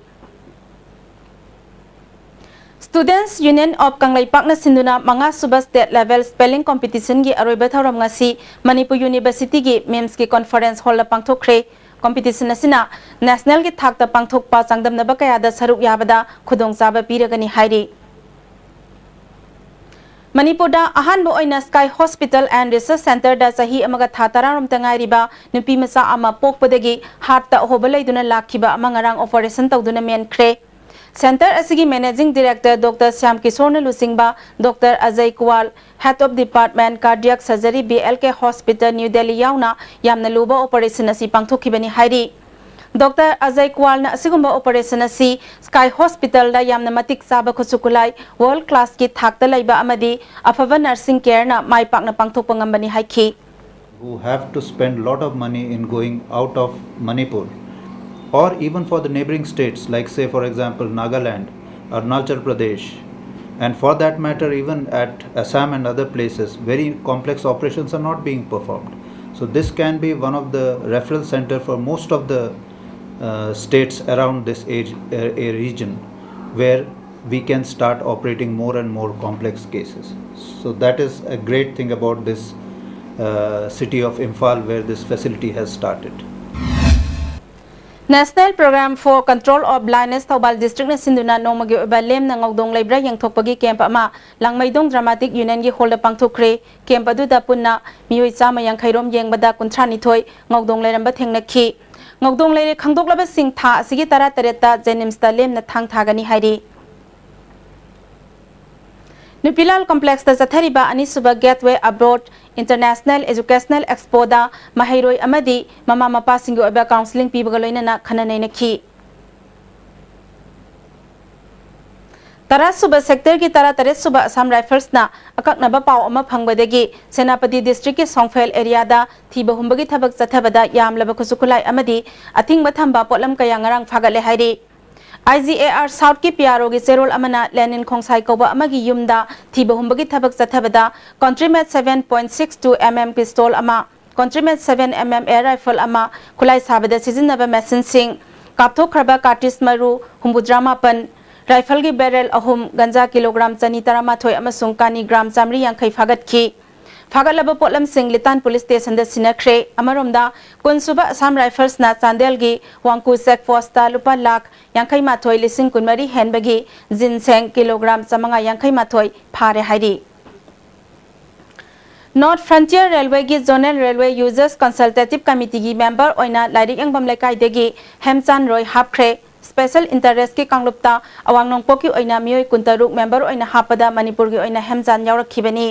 Students Union of ꯀꯪꯂꯩꯄꯥꯛꯅ ꯁꯤꯟꯗꯨꯅ ꯃꯉꯥ ꯁꯨꯕ State Level Spelling Competition ꯒꯤ ꯑꯔꯣꯏꯕ ꯊꯧꯔꯝ ꯉꯁꯤ ꯃꯅꯤꯄꯨꯔ University ꯒꯤ MIMS ꯀꯤ Conference Hall ꯗ ꯄꯥꯡꯊꯣꯛꯈ꯭ꯔꯦ꯫ Competition ꯑꯁꯤꯅ national ꯒꯤ ꯊꯥꯛꯇ ꯄꯥꯡꯊꯣꯛꯄ ꯆꯥꯡꯗꯝꯅꯕ ꯀꯌꯥꯗ ꯁꯔꯨꯛ ꯌꯥꯕꯗ ꯈꯨꯗꯣꯡꯆꯥꯕ ꯄꯤꯔꯒꯅꯤ ꯍꯥꯏꯔꯤ꯫ ꯃꯅꯤꯄꯨꯔꯗ ꯑꯍꯥꯟꯕ ꯑꯣꯏꯅ Sky Hospital and Research Centre ꯗ ꯆꯍꯤ ꯑꯃꯒ ꯊꯥ ꯇꯔꯥꯔꯣꯝꯇ ꯉꯥꯏꯔꯤꯕ ꯅꯨꯄꯤ ꯃꯆꯥ ꯑꯃ ꯄꯣꯛꯄꯗꯒꯤ heart ꯇ ꯑꯍꯣꯕ ꯂꯩꯗꯨꯅ ꯂꯥꯛꯈꯤꯕ ꯑꯃ ꯉꯔꯥꯡ operation ꯇꯧꯗꯨꯅ ꯃꯦꯟꯈ꯭ꯔꯦ꯫ Centre ꯑꯁꯤꯒꯤ Managing Director Doctor ꯁ꯭ꯌꯥꯝ ꯀꯤꯁꯣꯔꯅ ꯂꯨꯆꯤꯡꯕ Doctor Ajay ꯀꯨꯋꯥꯜ, Head of Department Cardiac Surgery B L K Hospital New Delhi ꯌꯥꯎꯅ ꯌꯥꯝꯅ ꯂꯨꯕ operation ꯑꯁꯤ ꯄꯥꯡꯊꯣꯛꯈꯤꯕꯅꯤ ꯍꯥꯏꯔꯤ꯫ Doctor ꯑꯖꯌ ꯀꯨꯋꯥꯜꯅ ꯑꯁꯤꯒꯨꯝꯕ operation ꯑꯁꯤ Sky Hospital ꯗ ꯌꯥꯝꯅ ꯃꯇꯤꯛ ꯆꯥꯕ ꯈꯨꯠꯁꯨ ꯈꯨꯠꯂꯥꯏ, world class ꯀꯤ ꯊꯥꯛꯇ ꯂꯩꯕ ꯑꯃꯗꯤ ꯑꯐꯕ nursing care ꯅ ꯃꯥꯏ ꯄꯥꯛꯅ ꯄꯥꯡꯊꯣꯛꯄ ꯉꯝꯕꯅꯤ ꯍꯥꯏꯈꯤ꯫ Who have to spend lot of money in going out of Manipur or even for the neighboring states, like, say, for example, Nagaland, Arunachal Pradesh, and for that matter even at Assam and other places, very complex operations are not being performed. So this can be one of the referral center for most of the uh, states around this age, uh, a region where we can start operating more and more complex cases. So that is a great thing about this uh, city of Imphal, where this facility has started. National Programme for Control of Blindness Thoubal district ꯅ ꯁꯤꯟꯗꯨꯅ ꯅꯣꯡꯃꯒꯤ ꯑꯣꯏꯕ ꯂꯦꯝꯅ ꯉꯧꯗꯣꯡ ꯂꯩꯕ꯭ꯔꯥ ꯌꯦꯡꯊꯣꯛꯄꯒꯤ camp ꯑꯃ ꯂꯥꯡꯃꯩꯗꯣꯡ Dramatic Union ꯒꯤ hall ꯗ ꯄꯥꯡꯊꯣꯛꯈ꯭ꯔꯦ꯫ Camp ꯑꯗꯨꯗ ꯄꯨꯟꯅ ꯃꯤꯑꯣꯏ ꯆꯥꯝꯃ ꯌꯥꯡꯈꯩ ꯔꯣꯝ ꯌꯦꯡꯕꯗ ꯀꯨꯟꯊ꯭ꯔꯥ ꯅꯤꯊꯣꯏ ꯉꯧꯗꯣꯡ ꯂꯩꯔꯝꯕ ꯊꯦꯡꯅꯈꯤ꯫ ꯉꯧꯗꯣꯡ ꯂꯩꯔꯦ ꯈꯪꯗꯣꯛꯂꯕꯁꯤꯡ ꯊꯥ ꯑꯁꯤꯒꯤ ꯇꯔꯥ ꯇꯔꯦꯠꯇ JNIMS ꯇ ꯂꯦꯝꯅ ꯊꯥꯡ ꯊꯥꯒꯅꯤ ꯍꯥꯏꯔꯤ꯫ ꯅꯨꯄꯤꯂꯥꯜ complex ꯇ ꯆꯠꯊꯔꯤꯕ ꯑꯅꯤꯁꯨꯕ Gateway Abroad International Educational Expo ꯗ ꯃꯍꯩꯔꯣꯏ ꯑꯃꯗꯤ ꯃꯃꯥ ꯃꯄꯥꯁꯤꯡꯒꯤ ꯑꯣꯏꯕ counselling ꯄꯤꯕꯒ ꯂꯣꯏꯅꯅ ꯈꯟꯅ ꯅꯩꯅꯈꯤ꯫ ꯇꯔꯥ ꯁꯨꯕ sector ꯒꯤ ꯇꯔꯥ ꯇꯔꯦꯠ ꯁꯨꯕ Assam Rifles ꯅ ꯑꯀꯛꯅꯕ ꯄꯥꯎ ꯑꯃ ꯐꯪꯕꯗꯒꯤ ꯁꯦꯅꯥꯄꯇꯤ district ꯀꯤ ꯁꯣꯡꯐꯦꯜ area ꯗ ꯊꯤꯕ ꯍꯨꯝꯕꯒꯤ ꯊꯕꯛ ꯆꯠꯊꯕꯗ ꯌꯥꯝꯂꯕ ꯈꯨꯠꯁꯨ ꯈꯨꯠꯂꯥꯏ ꯑꯃꯗꯤ ꯑꯊꯤꯡꯕ ꯊꯝꯕ ꯄꯣꯠꯂꯝ ꯀꯌꯥ ꯉꯔꯥꯡ ꯐꯥꯒꯠꯂꯦ ꯍꯥꯏꯔꯤ꯫ IGAR South ꯀꯤ PRO ꯒꯤ ꯆꯦꯔꯣꯜ ꯑꯃꯅ ꯂꯦꯅꯤꯟ ꯈꯣꯡꯁꯥꯏ ꯀꯧꯕ ꯑꯃꯒꯤ ꯌꯨꯝꯗ ꯊꯤꯕ ꯍꯨꯝꯕꯒꯤ ꯊꯕꯛ ꯆꯠꯊꯕꯗ Countrymat seven point six two mm pistol ꯑꯃ, Countrymat seven mm air rifle ꯑꯃ, ꯈꯨꯠꯂꯥꯏ ꯁꯥꯕꯗ ꯁꯤꯖꯤꯟꯅꯕ machine ꯁꯤꯡ, ꯀꯥꯞꯊꯣꯛꯈ꯭ꯔꯕ cartridge ꯃꯔꯨ ꯍꯨꯝꯐꯨꯇꯔꯥ ꯃꯥꯄꯟ, ꯔꯥꯏꯐꯜꯒꯤ ꯕꯦꯔꯦꯜ ꯑꯍꯨꯝ, ꯒꯟꯖꯥ ꯀꯤꯂꯣꯒ꯭ꯔꯥꯝ ꯆꯅꯤ ꯇꯔꯥꯃꯥꯊꯣꯏ ꯑꯃꯁꯨꯡ ꯀꯥꯅꯤ ꯒ꯭ꯔꯥꯝ ꯆꯥꯃꯔꯤ ꯌꯥꯡꯈꯩ ꯐꯥꯒꯠꯈꯤ꯫ ꯐꯥꯒꯠꯂꯕ ꯄꯣꯠꯂꯝꯁꯤꯡ ꯂꯤꯇꯥꯟ ꯄꯨꯂꯤꯁ ꯁ꯭ꯇꯦꯁꯟꯗ ꯁꯤꯟꯅꯈ꯭ꯔꯦ꯫ ꯑꯃꯔꯣꯝꯗ, ꯀꯨꯟꯁꯨꯕ ꯑꯁꯥꯝ ꯔꯥꯏꯐꯜꯁꯅ ꯆꯥꯟꯗꯦꯜꯒꯤ ꯋꯥꯡꯀꯨ ꯆꯦꯛ ꯄꯣꯁꯇ ꯂꯨꯄꯥ ꯂꯥꯈ ꯌꯥꯡꯈꯩ ꯃꯥꯊꯣꯏ ꯂꯤꯁꯤꯡ ꯀꯨꯟꯃꯔꯤ ꯍꯦꯟꯕꯒꯤ ꯖꯤꯟꯁꯦꯡ ꯀꯤꯂꯣꯒ꯭ꯔꯥꯝ ꯆꯥꯃꯉꯥ ꯌꯥꯡꯈꯩ ꯃꯥꯊꯣꯏ ꯐꯥꯔꯦ ꯍꯥꯏꯔꯤ꯫ North Frontier Railwayꯒꯤ Zonal Railway Users Consultative Committeeꯒꯤ member ꯑꯣꯏꯅ ꯂꯥꯏꯔꯤꯛ ꯌꯦꯡꯐꯝ ꯂꯩꯀꯥꯏꯗꯒꯤ ꯍꯦꯝꯆꯥꯟ ꯔꯣꯏ ꯍꯥꯞꯈ꯭ꯔꯦ꯫ Special Interestꯀꯤ ꯀꯥꯡꯂꯨꯞꯇ ꯑꯋꯥꯡ ꯅꯣꯡꯄꯣꯛꯀꯤ ꯑꯣꯏꯅ ꯃꯤꯑꯣꯏ ꯀꯨꯟꯇꯔꯨꯛ member ꯑꯣꯏꯅ ꯍꯥꯞꯄꯗ ꯃꯅꯤꯄꯨꯔꯒꯤ ꯑꯣꯏꯅ ꯍꯦꯝꯆꯥꯟ ꯌꯥꯎꯔꯛꯈꯤꯕꯅꯤ꯫